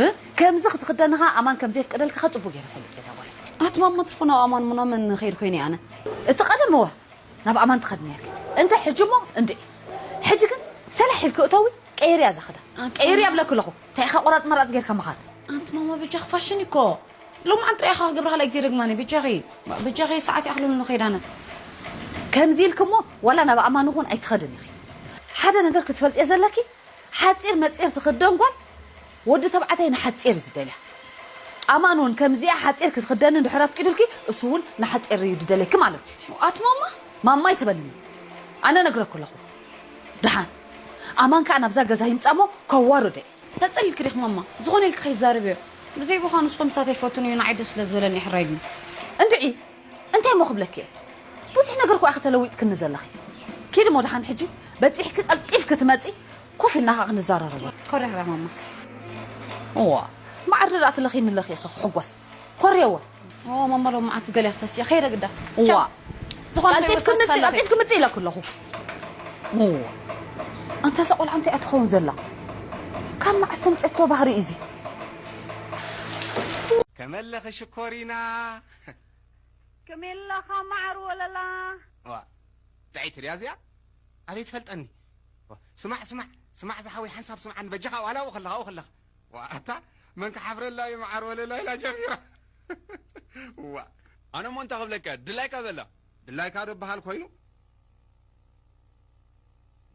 እ? ከምዚ ክትኽደኒ ኸዓ ኣማን ከምዘየፍቀደልኪ ኸዓ ፅቡቅ ገይረ ፈልጥ እየ እዛ ጓል። ኣቲ ማማ ትርፎ ናብ ኣማን ምናምን ኸይድ ኮይነ ኣነ። እቲ ቀደም እወ ናብ ኣማን ትኸዲ ነርኪ። እንተ ሕጂ እሞ እንድዒ። ሕጂ ግን ሰላሕ ኢልኪ እተዊ ቀይርያ እዛ ኽዳን። ቀይርያ እብለኪ ኣለኹ። እንታይ ኢኻ ቆራፅ መራፅ ጌርካ ምኻድ? ኣንቲ ማማ በጃኺ ፋሽን እኮ። ሎማዓንቲ ጥራይ ኢኻ ክገብራ ካልኣይ ግዜ ደግማኒ። በጃኺ በጃኺ ሰዓት ይኣኽለሉ ንኸይድ ኣነ። ከምዚ ኢልኪ እሞ ዋላ ናብ ኣማን እውን ኣይትኸድን ኢኺ። ሓደ ነገር ክትፈልጥዮ ዘለኪ ሓፂር መፂር ትኽደን ጓል ወዲ ተባዕታይ ንሓፂር እዩ ዝደልያ። ኣማን እውን ከምዚኣ ሓፂር ክትኽደኒ እንድሕር ኣፍቂዱልኪ እሱ እውን ንሓፂር እዩ ዝደልየኪ ማለት እዩ። ኣቲ ማማ ማማ ኣይትበልኒ። ኣነ ነግረኩ ኣለኹ። ደሓን ኣማን ከዓ ናብዛ ገዛ ይምፃ እሞ ከዋርዶ እዩ። ተፀሊልኪ ዲኺ ማማ? ዝኾነ ኢልኪ ከይትዛረብዮ። ብዘይ ምዃኑ ንስኹም ምሳተይ ፈትኑ እዩ ንዓይ ደስ ስለ ዝበለኒ ሕራይ ግን። እንድዒ እንታይ እሞ ክብለኪ እየ? ብዙሕ ነገር እኮ ኢኺ ተለዊጥክኒ ዘለኺ። ኪዲ እሞ ደሓን ሕጂ በፂሕኪ ቀልጢፍኪ ትመፂ ኮፍ ኢልና ከዓ ክንዘራረብ። ኮሪያ ማማ። እዋ ማዕረ ደኣ ትለኺኒ ኣለኺ ኢኺ ክሕጎስ። ኮርየወ። ኦ ማማ ሎማዓንቲ ገለ ክትተስኢ ከይደ ግዳ። እዋ ዝኾነ ቀልጢፍኪ ምፂ ቀልጢፍኪ ምፂ ኢለኪ ኣለኹ። እዋ ኣንታ እዛ ቆልዓ እንታይ እያ ትኸውን ዘላ? ካብ መዓስ ኣምፀቶ ባህሪ እዚ? ከመለኺ ሽኮሪና። ከመይ ኣለኻ መዓር ወለላ? ዋ ጥዕይቲ ድያ እዚኣ? ኣበይ ትፈልጠኒ? ዋ፣ ስማዕ ስማዕ ስማዕ ዝሓወይ ሓንሳብ ስምዓኒ በጃኻ ዋላ ኣብኡ ከለኻ ኣብኡ ከለኻ። ዋ ኣታ መን ክሓፍረላ እዩ መዓር ወለላ ኢላ ጀሚራ። ዋ ኣነ እሞ እንታይ ክብለካ ድላይካ በላ። ድላይካ ዶ በሃል ኮይኑ?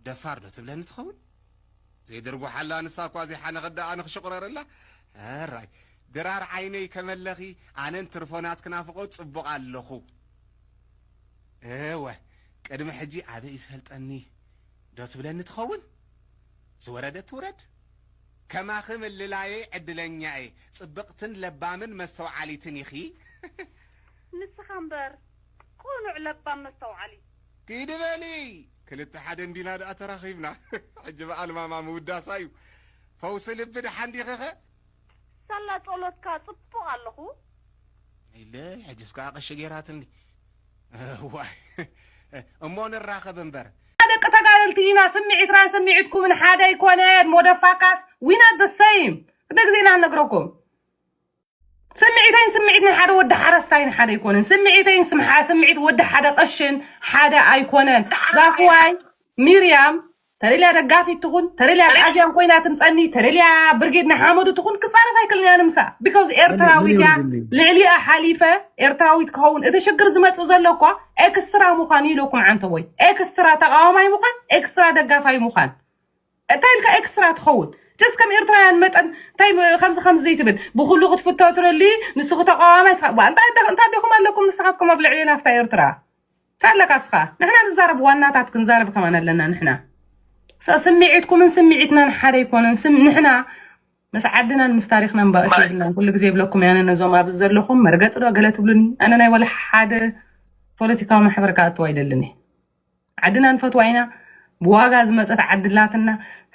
ደፋር ዶ ትብለኒ ትኸውን? ዘይድርጉሓላ ንሳ እኳ ዘይሓነኸት ደኣ ኣነ ክሽቑረረላ? ሕራይ ድራር ዓይነይ ከመለኺ ኣነን ትርፎናት ክናፍቖ ጽቡቕ ኣለኹ። እወ ቅድሚ ሕጂ ኣበይ ዝፈልጠኒ ዶ ትብለኒ ትኸውን? ዝወረደት ትውረድ። ከማኺ ምልላየይ ዕድለኛ እየ። ጽብቕትን ለባምን መስተውዓሊትን ኢኺ። ንስኻ እምበር ቁኑዕ ለባም መስተውዓሊ። ኪዲ በሊ ክልተ ሓደ እንዲና ደኣ ተራኺብና። ሕጂ በኣል ማማ ምውዳሳ እዩ። ፈውሲ ልቢ ደሓን ዲኺኸ? ሳላ ጸሎትካ ጽቡቕ ኣለኹ። ኢለ ሕጅስ ከኣ ቀሺ ጌራትኒ። እዋይ እሞ ንራኸብ እምበር። ደቂ ተጋደልቲ ኢና ስምዒትናን ስምዒትኩምን ሓደ ኣይኮነን። ሞደፋካስ we not the same። ክልተ ግዜ ኢና ንነግረኩም። ስምዒተይን ስምዒት ናይ ሓደ ወዲ ሓረስታይን ሓደ ኣይኮነን። ስምዒተይን ስምዓ ስምዒት ወዲ ሓደ ቀሽን ሓደ ኣይኮነን። ዛፍዋይ ሚርያም ተደልያ ደጋፊት ትኹን ተደልያ ኣግኣዝያን ኮይና ትምፀኒ ተደልያ ብርጌድ ንሓመዱ ትኹን ክፃረፍ ኣይክልን እያ ንምሳ because ኤርትራዊት እያ። ልዕሊኣ ሓሊፈ ኤርትራዊት ክኸውን እቲ ሽግር ዝመፅእ ዘሎ እኳ ኤክስትራ ምዃን እዩ ኢለኩም ዓንተቦይ። ኤክስትራ ተቃዋማይ ምዃን ኤክስትራ ደጋፋይ ምዃን እንታይ ኢልካ ኤክስትራ ትኸውን? ጀስት ከም ኤርትራውያን መጠን እንታይ ከምዚ ከምዚ ዘይትብል ብኩሉ ክትፍቶ ትደሊ ንስኺ ተቃዋማይ ስኻ እንታይ እንታይ ዲኹም ኣለኩም ንስኻትኩም ኣብ ልዕሌና ኣብታ ኤርትራ እንታይ ኣለካ ስኻ ንሕና ንዛረብ ዋናታት ክንዛረብ ከማን ኣለና ንሕና ስምዒትኩምን ስምዒትናን ሓደ ኣይኮነን ስም ንሕና ምስ ዓድናን ምስ ታሪኽናን ባእሲ የብልናን ኩሉ ግዜ ይብለኩም ያነ ነዞም ኣብዚ ዘለኹም መርገፂ ዶ ገለ ትብሉኒ ኣነ ናይ ወላ ሓደ ፖለቲካዊ ማሕበር ክኣትው ኣይደልን እየ ዓድና ንፈትዋ ኢና ብዋጋ ዝመፀት ዓዲ ኣላትና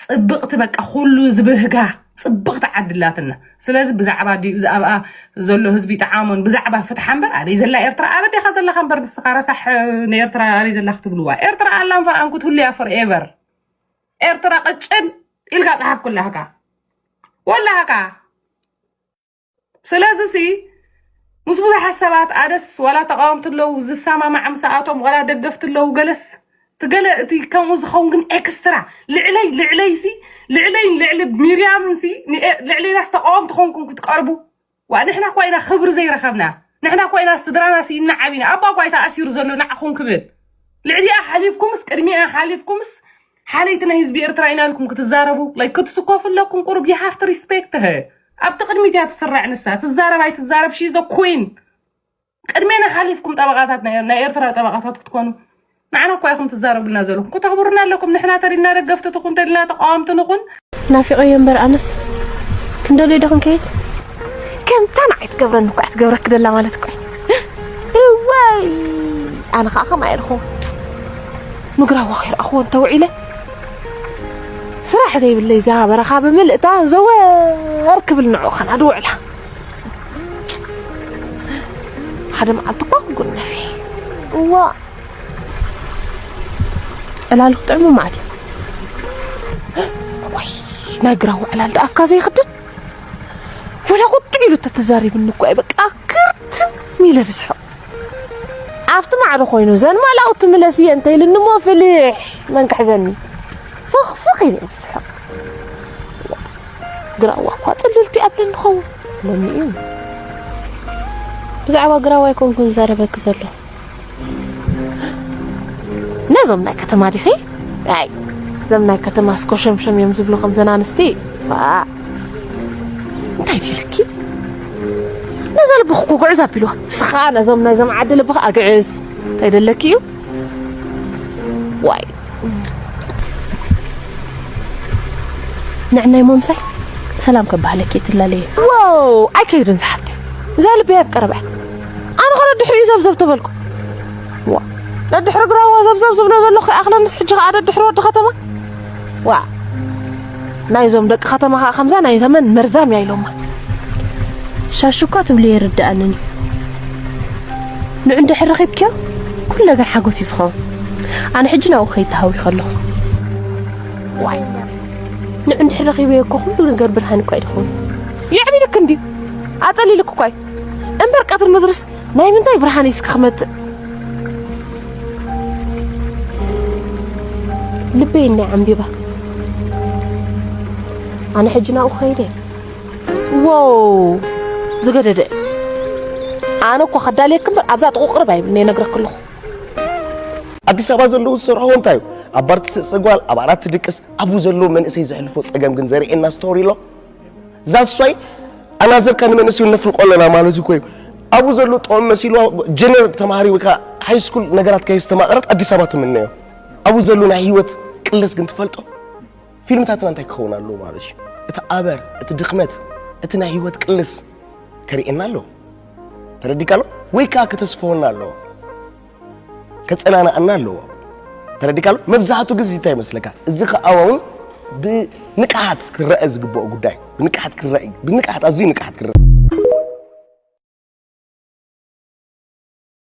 ፅብቕቲ በቃ ኩሉ ዝብህጋ ፅብቕቲ ዓዲ ኣላትና ስለዚ ብዛዕባ ድዩ እዚ ኣብኣ ዘሎ ህዝቢ ይጥዓሞን ብዛዕባ ፍትሓ እምበር ኣበይ ዘላ ኤርትራ ኣበዴኻ ዘለኻ እምበር ንስኻ ረሳሕ ንኤርትራ ኣበይ ዘላ ክትብልዋ ኤርትራ ኣላን ፈርኣን ክትህሉ እያ ፎርኤቨር ኤርትራ ቅጭን ኢልካ ፀሓፍ ኩላህካ ወላህካ ስለዚ ሲ ምስ ብዙሓት ሰባት ኣደስ ዋላ ተቃወምቲ ኣለዉ ዝሰማማዕ ምሳኣቶም ዋላ ደገፍቲ ኣለዉ ገለስ ትገለ እቲ ከምኡ ዝኸውን ግን ኤክስትራ ልዕለይ ልዕለይሲ ልዕለይን ልዕሊ ሚርያምንሲ ንኤ- ልዕለይናስ ተቃወምቲ ኮንኩም ክትቀርቡ ዋ ንሕና እኳ ኢና ክብሪ ዘይረኸብና ንሕና እኳ ኢና ስድራና ስኢና ዓቢና ኣባ እኳ እዩ ተኣሲሩ ዘሎ ንዓኹም ክብል ልዕሊኣ ሓሊፍኩምስ ቅድሚኣ ሓሊፍኩምስ ሓለይቲ ናይ ህዝቢ ኤርትራ ኢና ኢልኩም ክትዛረቡ ላይ ክትስኮፉ ኣለኩም ቁሩብ you have to respect her ኣብቲ ቅድሚት እያ ትስራዕ ንሳ ትዛረብ ኣይትዛረብ she is a queen ቅድሜና ሓሊፍኩም ጠበቓታት ናይ ናይ ኤርትራ ጠበቓታት ክትኮኑ ንዓና እኳ ኢኹም ትዛረቡልና ዘለኹም ከተኽብሩና ኣለኩም ንሕና ተሪና ደገፍቲ ትኹን ተሪና ተቃወምቲ ንኹን ናፊቐዮ እምበር ኣነስ ክንደልዮ ዶ ክንከይድ ከምታ ንዓይ ትገብረኒ እኳ ትገብረክ ደላ ማለት እኳ እዋይ ኣነ ከዓ ከምኣ ኢልኹ ምግራዋ ከይረኣኽዎ እንተውዒለ ስራሕ ዘይብለይ እዛ በረኻ ብምልእታ ዘወር ክብል ንዑ ኸና ድውዕላ ሓደ መዓልቲ እኳ ክጉነፊ እዋ ዕላሉ ክጥዕሙ ማለት እዩ ወይ ናይ ግራዊ ዕላል ዳ ኣፍካ ዘይኽድን ወላ ቁጥዕ ኢሉ ተተዛሪብኒ እኳ እዩ በቃ ክርትም ኢለ ዝስሕቕ ኣብቲ ማዕዶ ኮይኑ ዘን ማላው ትምለስ እየ እንተ ኢልኒ እሞ ፍልሕ መን ክሕዘኒ ፍኽፍኽ ኢለ እየ ዝስሕቕ ግራዋ እኳ ጽልልቲ ኣብለኒ ኸውን መን እዩ ብዛዕባ ግራዋ ኣይኮንኩን ዝዛረበኪ ዘሎ ነዞም ናይ ከተማ ዲኺ ኣይ እዞም ናይ ከተማ ስኮሸምሸም እዮም ዝብሉ ከምዘን ኣንስቲ እንታይ ደልኪ ነዛ ልብኺ እኮ ጉዕዝ ኣቢልዋ ንስኻ ነዞም ናይዞም ዓዲ ልብኺ ኣግዕዝ እንታይ ደለኪ እዩ ዋይ ንዕናይ ሞምሳይ ሰላም ከባህለኪ ትላለየ ዋው ኣይከይድን ዝሓፍተ እዛ ልበይ ኣብ ቀረባ ኣነ ኸ ነድሕሪኡ ዘብዘብ ተበልኩ ዋ ነድሕሪ ግራዋ ዘብዘብ ዝብሎ ዘሎ ከይኣኽለንስ ሕጂ ኸዓ ደድሕሪ ወዲ ኸተማ ዋ ናይዞም ደቂ ኸተማ ኸዓ ከምዛ ናይ ተመን መርዛም እያ ኢሎማ ሻሹ እኳ ትብልዮ ይርድኣንን እዩ ንዑ እንድሕር ረኺብክዮ ኩሉ ነገር ሓጎስ እዩ ዝኸውን ኣነ ሕጂ ናብኡ ክኸይድ ተሃዊኸ ኣለኹ ዋይ ንዑ እንድሕር ረኺበዮ እኮ ኩሉ ነገር ብርሃን እኳ እዩ ዝኸውን የዕቢልክ እንድዩ ኣጸሊልክ እኳ እዩ እምበር ቀትሪ ምድርስ ናይ ምንታይ ብርሃን እዩ እስኪ ክመጽእ ልበይ እኒ ዓምቢባ ኣነ ሕጂ ናብኡ ክኸይደ ዋው ዝገደደ ኣነ እኮ ከዳልየክ እምበር ኣብዛ ጥቑቕርብ ኣይብልኒ ነግረክ ኣለኹ ኣዲስ ኣበባ ዘለዉ ዝሰርሕዎ እንታይ እዩ ኣብ ባር ትስእስዕ ጓል ኣብ ዓራት ትድቅስ ኣብኡ ዘለዉ መንእሰይ ዘሕልፎ ጸገም ግን ዘርእየና ስቶሪ ኣሎ ዛትስ ዋይ ኣናዘርካ ንመንእሰዩ ነፍልቆ ኣለና ማለት እኮ እዩ ኣብኡ ዘሎ ጥበብ መሲልዋ ጀነር ተማሃሪ ወይ ከዓ ሃይ ስኩል ነገራት ከየስተማቐረት ኣዲስ ኣበባ ትምነዮ ኣብኡ ዘሎ ናይ ህይወት ቅልስ ግን ትፈልጦ ፊልምታትና እንታይ ክኸውን ኣለዎ ማለት እዩ እቲ ኣበር እቲ ድኽመት እቲ ናይ ህይወት ቅልስ ከርእየና ኣለዎ ተረዲካ ኣሎ ወይ ከዓ ከተስፈወና ኣለዎ ከጸናንኣና ኣለዎ ተረዲካ ኣሎ መብዛሕቱ ግዜ እንታይ ይመስለካ እዚ ከኣውን ብንቅሓት ክረአ ዝግብኦ ጉዳይ ብንቅሓት ክረአ ብንቅሓት ኣዝዩ ንቅሓት ክረአ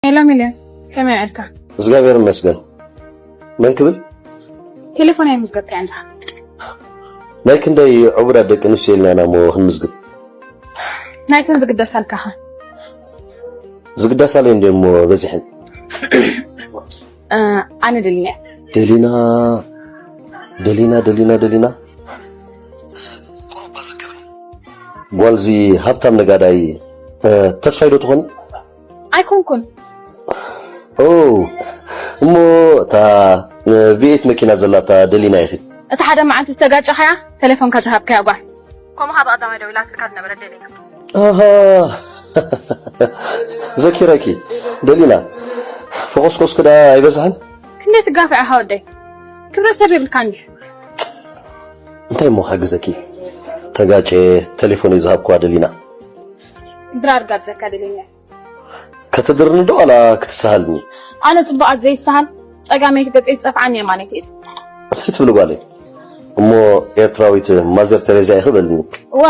ሄሎ ሚልዮን ከመይ ውዕልካ? እግዚኣብሔር ይመስገን። መን ክብል? ቴሌፎን ኣይምዝገብካያን ዲኻ? ናይ ክንደይ ዕቡዳት ደቂ ኣንስትዮ ኢልና ኢና እሞ ክንምዝግብ? ናይተን ዝግደሳልካ ኸ? ዝግደሳለይ እንድየን እሞ በዚሐን። ኣነ ደሊና ደሊና ደሊና ደሊና ደሊና ጓልዚ ሃብታም ነጋዳይ ተስፋይ ዶ ትኾኒ? ኣይኮንኩን። ኦ እሞ እታ ቪኤት መኪና ዘላታ ደሊና ኢኺ። እቲ ሓደ መዓልቲ ዝተጋጨኻያ ቴሌፎንካ ዝሃብካያ ጓል። ከምኡ ካብ ቀዳማይ ደዊላትልካ ዝነበረት ደሊና። ኣሃ ዘኪረኪ ደሊና ፈኾስኮስኪ ደኣ ኣይበዝሐን? ክንደይ ትጋፍዕ ኢኻ ወደይ? ክብረት ሰብ የብልካን ድዩ? እንታይ እሞ ክሕግዘኪ? ተጋጨ ተሌፎነይ ዝሃብክዋ ደሊና። ድራር ጋብዘካ ደሊና። ከተድርኒ ዶ ዋላ ክትሰሃልኒ? ኣነ ጽቡቓት ዘይሰሃል ጸጋመይቲ ገጸይ ትጸፍዓኒ የማነይቲ ኢድ። እንታይ ትብሊ ጓለይ? እሞ ኤርትራዊት ማዘር ተሬዛ ኢኺ በልኒ። እወ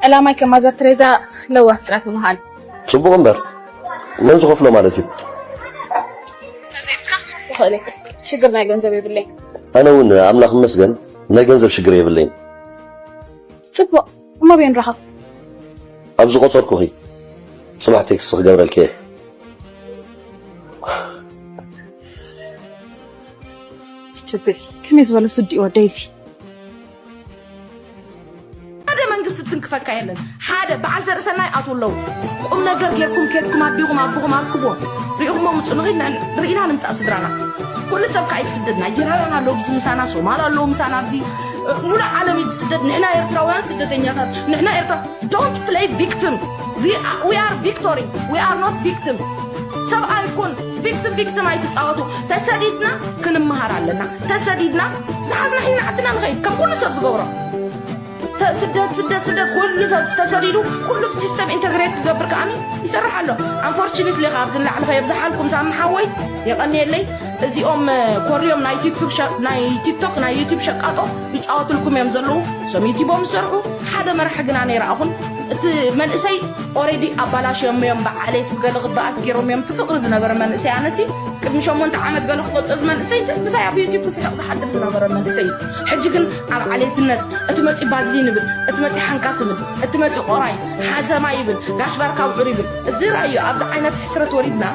ዕላማይ ከም ማዘር ተሬዛ ለዋህ ጥራሕ ምዃን። ጽቡቕ እምበር መን ዝኸፍሎ ማለት እዩ? ተዘይብካ ክኸፍሎ ይኽእል እየ። ሽግር ናይ ገንዘብ የብለይ። ኣነ እውን ኣምላኽ ይመስገን ናይ ገንዘብ ሽግር የብለይን። ጽቡቕ እሞ ኣበይ ንራኸብ? ኣብ ዝቖጸርኩኺ ጽባሕ ቴክስት ክገብረልኪ እየ። ችብሪ ከመይ ዝበለ ስዲ ወደይሲ ሓደ መንግስቲ ትንክፈካ የለን። ሓደ በዓል ዘርእሰናይ ኣትው ኣለዉ። ቁም ነገር ጌርኩም ኬድኩም ኣዲኹም ኣቦኹም ኣርክቦ ሪኢኹሞ ምፁ ንኺድ ርኢና ንምፃእ ስድራና። ኩሉ ሰብ ከዓ ይስደድ። ናይጀርያውያን ኣለዉ ብዚ ምሳና፣ ሶማል ኣለዉ ምሳና ኣብዚ ሙሉእ ዓለም እዩ ዝስደድ። ንሕና ኤርትራውያን ስደተኛታት ንሕና ኤርትራ don't play victim. We are victory. We are not victim. ሰብኣይ ኩን victim victim ኣይትፃወቱ። ተሰዲድና ክንመሃር ኣለና። ተሰዲድና ዝሓዝና ሒዝና ዓድና ንኸይድ ከም ኩሉ ሰብ ዝገብሮ። ስደት ስደት ስደት ኩሉ ሰብ ተሰዲዱ ኩሉ ሲስተም ኢንተግሬት ክገብር ከዓኒ ይሰርሕ ኣሎ። ኣንፎርቹኒትሊ ካብዚ ንላዕሊ ከየብዝሓልኩም ሳሚ ሓወይ የቐንየለይ። እዚኦም ኮርዮም ናይ ቲክቶክ ናይ ዩቲብ ሸቃጦ ይፃወትልኩም እዮም ዘለዉ። እሶም ዩቲቦም ዝሰርሑ ሓደ መራሒ ግና ነይረ ኣኹን እቲ መንእሰይ ኦሬዲ ኣባላሽዮም እዮም። ብዓሌት ገለ ክበኣስ ገይሮም እዮም። እቲ ፍቕሪ ዝነበረ መንእሰይ ኣነሲ ቅድሚ ሸሞንተ ዓመት ገለ ክፈልጦ እዚ መንእሰይ ምሳይ ኣብ ዩቲብ ክስሕቕ ዝሓድር ዝነበረ መንእሰይ እዩ። ሕጂ ግን ኣብ ዓሌትነት እቲ መፂ ባዝሊን ይብል፣ እቲ መፂ ሓንካስ ይብል፣ እቲ መፂ ቆራይ ሓሰማ ይብል፣ ጋሽ ባርካ ውዕር ይብል። እዚ ራእዩ ኣብዚ ዓይነት ሕስረት ወሪድና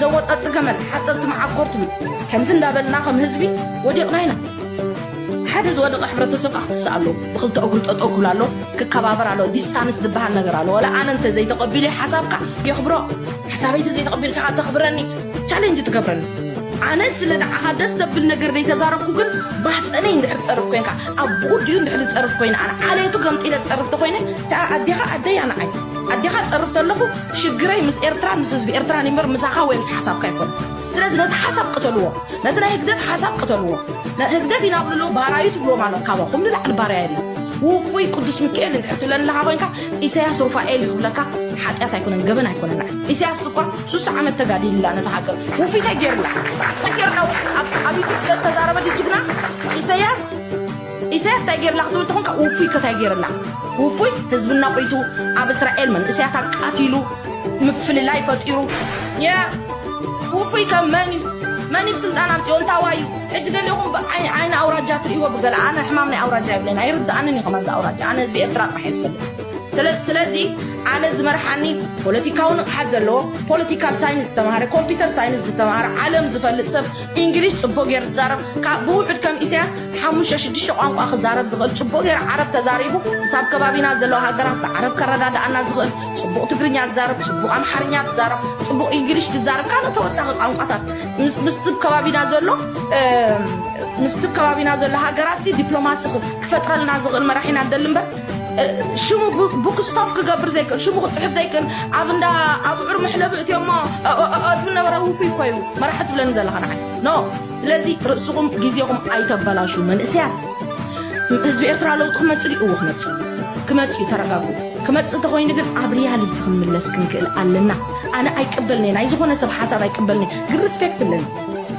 ዘወጠጥ ገመል ሓፀብቲ መዓኮር ትብል ከምዚ እንዳበልና ከም ህዝቢ ወዲቕና ኢና። ሓደ ዝወደቐ ሕብረተሰብ ከዓ ክትስእ ኣለዎ። ብክልተ እግሩ ጠጠው ክብል ኣለዎ፣ ክከባበር ኣለዎ። ዲስታንስ ዝበሃል ነገር ኣለዎ። ወላ ኣነ እንተ ዘይተቐቢሉ ሓሳብካ የኽብሮ፣ ሓሳበይ እንተ ዘይተቐቢልካ ከዓ ተኽብረኒ፣ ቻሌንጅ ትገብረኒ። ኣነ ስለ ንዓኻ ደስ ዘብል ነገር ዘይተዛረብኩ ግን ባሕፀነይ እንድሕር ትፀርፍ ኮይንካ ኣብ ብኡ ድዩ እንድሕር ዝፀርፍ ኮይነ ኣነ ዓሌቱ ገምጢለ ዝፀርፍ ተኮይነ ከዓ ኣዴኻ ኣደይ ኣነ ዓይ ኣዴኻ ዝፀርፍ ተለኹ ሽግረይ ምስ ኤርትራን ምስ ህዝቢ ኤርትራን ይምበር ምሳኻ ወይ ምስ ሓሳብካ ይኮን። ስለዚ ነቲ ሓሳብ ቅተልዎ፣ ነቲ ናይ ህግደፍ ሓሳብ ቅተልዎ። ህግደፍ ኢና ብልሎ ባራዩ ትብልዎ ማለት ካባኹም ንላዕሊ ባርያ የለ። ውፉይ ቅዱስ ሚካኤል እንድሕር ትብለኒ ኣለኻ ኮይንካ ኢሳያስ ሩፋኤል እዩ ክብለካ ሓጢኣት ኣይኮነን ገበን ኣይኮነን። ኢሳያስ እኳ ሱሳ ዓመት ተጋዲልላ ነታ ሃገር ውፉይ እንታይ ገይርላ እንታይ ገይርላ ውፉይ ኣብ ኣብ ዩቱብ ስለ ዝተዛረበ ድዩ ትብና ኢሳያስ ኢሳያስ እንታይ ገይርላ ክትብል ተኾንካ ውፉይ ከታይ ገይርላ ውፉይ ህዝብና ቆይቱ ኣብ እስራኤል መንእሰያት ኣቃቲሉ ምፍልላይ ፈጢሩ የ ውፉይ ከም መን እዩ መን እዩ ስልጣን ኣምፅኦ እንታዋይ እዩ ሕጂ ገሊኹም ብዓይኒ ዓይኒ ኣውራጃ ትርእይዎ ብገለ ኣነ ሕማም ናይ ኣውራጃ የብለይን ኣይርድኣንን እዩ ከማን ኣውራጃ ኣነ ህዝቢ ኤርትራ ጥራሕ እየ ዝፈልጥ ስለ- ስለዚ ኣነ ዝመርሓኒ ፖለቲካዊ ንቕሓት ዘለዎ ፖለቲካል ሳይንስ ዝተምሃረ ኮምፒውተር ሳይንስ ዝተምሃረ ዓለም ዝፈልጥ ሰብ ኢንግሊሽ ፅቡቅ ገይሩ ትዛረብ ካብ ብውሑድ ከም ኢሳያስ ሓሙሽተ ሽዱሽተ ቋንቋ ክዛረብ ዝኽእል ጽቡቕ ገይሩ ዓረብ ተዛሪቡ፣ ምስ ኣብ ከባቢና ዘለዋ ሃገራት ብዓረብ ከረዳድኣና ዝኽእል ጽቡቕ ትግርኛ ዝዛረብ፣ ጽቡቕ ኣምሓርኛ ዝዛረብ፣ ጽቡቕ ኢንግሊሽ ዝዛረብ ካልእ ተወሳኺ ቋንቋታት ምስ ምስቲ ከባቢና ዘሎ ምስቲ ከባቢና ዘሎ ሃገራት ሲ ዲፕሎማሲ ክፈጥረልና ዝኽእል መራሒና ንደሊ እምበር ሽሙ ቡክስቶፍ ክገብር ዘይክእል ሽሙ ክፅሕፍ ዘይክእል ኣብ እንዳ ኣጉዕር መሕለቢ እትዮሞ ትብል ነበረ ውፉይ እኮ እዩ መራሒ ትብለኒ ዘለኻ ንዓይ ኖ ስለዚ ርእስኹም ግዜኹም ኣይተበላሹ መንእሰያት ህዝቢ ኤርትራ ለውጢ ክመፅእ እዩ እዎ ክመፅእ ክመፅእ እዩ ተረጋጉ ክመፅእ ተኮይኑ ግን ኣብ ሪያሊቲ ክንምለስ ክንክእል ኣለና ኣነ ኣይቀበልኒ ናይ ዝኾነ ሰብ ሓሳብ ኣይቀበልኒ ግን ሪስፔክት ኣለኒ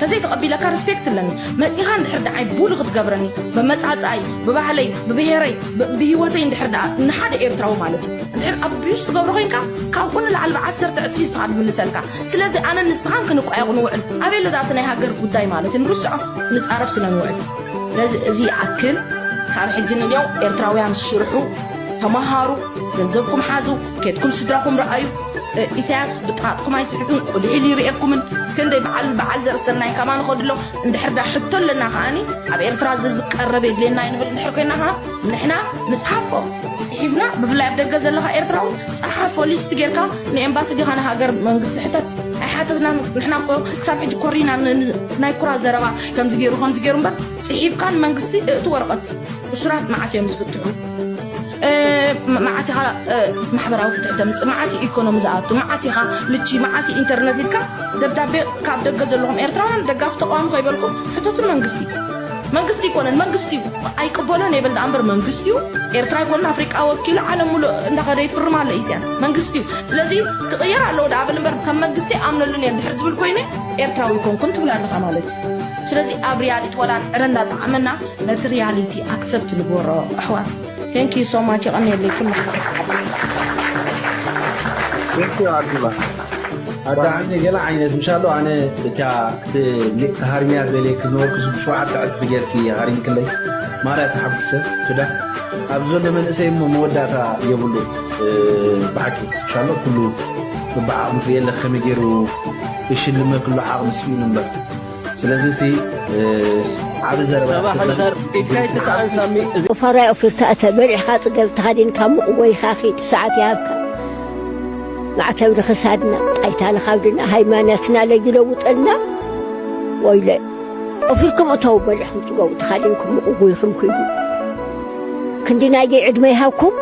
ተዘይተቐቢለካ ሪስፔክት ኣለኒ መፂኻ እንድሕር ደዓይ ቡል ክትገብረኒ ብመፃፃይ ብባህለይ ብብሄረይ ብህይወተይ እንድሕር ደኣ ንሓደ ኤርትራዊ ማለት እዩ እንድሕር ኣቢዩስ ትገብሮ ኮይንካ ካብኡ ንላዕሊ ብዓሰርተ ዕፅፊ ንስኻ ትምልሰልካ ስለዚ ኣነ ንስኻን ክንቋየቑ ንውዕል ኣበይ ኣሎ ደኣ እቲ ናይ ሃገር ጉዳይ ማለት እዩ ንርስዖ ንፃረፍ ስለ ንውዕል ስለዚ እዚ ይኣክል ካብ ሕጂ ንልዮ ኤርትራውያን ስርሑ ተመሃሩ ገንዘብኩም ሓዙ ኬድኩም ስድራኹም ረኣዩ ኢሳያስ ብጥቓጥኩም ኣይስሕቅን ቁልዒ ኢሉ ይርእየኩምን ክንደይ በዓል በዓል ዘርእሰናይ ከማን ኸድሎ እንድሕር ዳ ሕቶ ኣለና ከኣኒ ኣብ ኤርትራ እዚ ዝቀረብ የድልየና እዩ ንብል እንድሕር ኮይና ከኣ ንሕና ንጽሓፎ ጽሒፍና ብፍላይ ኣብ ደገ ዘለኻ ኤርትራዊ ጸሓፎ ሊስት ጌርካ ንኤምባሲ ዲኻ ንሃገር መንግስቲ ሕተት ኣይሓተትና ንሕና እኮ ክሳብ ሕጂ ኮሪና ናይ ኩራ ዘረባ ከምዚ ገይሩ ከምዚ ገይሩ እምበር ጽሒፍካ ንመንግስቲ እቲ ወረቐት እሱራት መዓስ እዮም ዝፍትሑ መዓስ ኢኻ ማሕበራዊ ፍትሒ ተምፅእ መዓስ ኢኮኖሚ ዝኣቱ መዓስ ኢኻ ልቺ መዓስ ኢንተርነት ኢልካ ደብዳቤ ካብ ደገ ዘለኹም ኤርትራውያን ደጋፊ ተቃዋሚ ከይበልኩም ሕተቱ መንግስቲ መንግስቲ ይኮነን መንግስቲ እዩ ኣይቅበሎን የብል ደኣ እምበር መንግስቲ እዩ ኤርትራ ይኮነን ኣፍሪቃ ወኪሉ ዓለም ሙሉእ እንዳኸደ ይፍርም ኣሎ ኢሳያስ መንግስቲ እዩ ስለዚ ክቅየር ኣለዎ ደኣ ብል እምበር ከም መንግስቲ ኣምነሉን እየ እንድሕር ዝብል ኮይነ ኤርትራዊ ይኮንኩን ትብል ኣለኻ ማለት እዩ ስለዚ ኣብ ሪያሊቲ ወላ ዕረ እንዳጠዓመና ነቲ ሪያሊቲ ኣክሰፕት ንግበሮ ኣሕዋት Thank you so much የቐንየለይ ኩሉ Thank you ኣዱላ ኣዳዓኒ ገለ ዓይነት ምሻሎ ኣነ እታ ክትልቅ ተሃርሚያ ዝበለየኪ ዝነበርኩ ብሸውዓተ ዕፅፊ ጌርኪ ሃሪምክለይ ማርያ ተሓጒሰ ክዳ ኣብዚ ዘሎ መንእሰይ እሞ መወዳእታ የብሉ ብሓቂ ምሻሎ ኩሉ ብብዓቕሚ ትርእየለ ከመይ ገይሩ ይሽልመክሉ ዓቕሚ ስኢኑ እምበር ስለዚ ሲ ዓቢ ዘረባ ሰባሕ እንኸር ኢድካ ይትስኣን ሳሚ። እዚ ኦፋራይ ኦፊርካ እተ በሊዕኻ ጽገብ ተኻዲንካ ምቕወይኻ ኺድ ሰዓት ይሃብካ። ማዕተብ ንኽሳድና ኣይታለ ካብ ድና ሃይማኖትና ለይለውጠልና። ወይለ ኦፊርኩም እተው በሊዕኹም ጽገቡ ተኻዲንኩም ምቕወይኹም ኪዱ። ክንዲ ናየይ ዕድመ ይሃብኩም።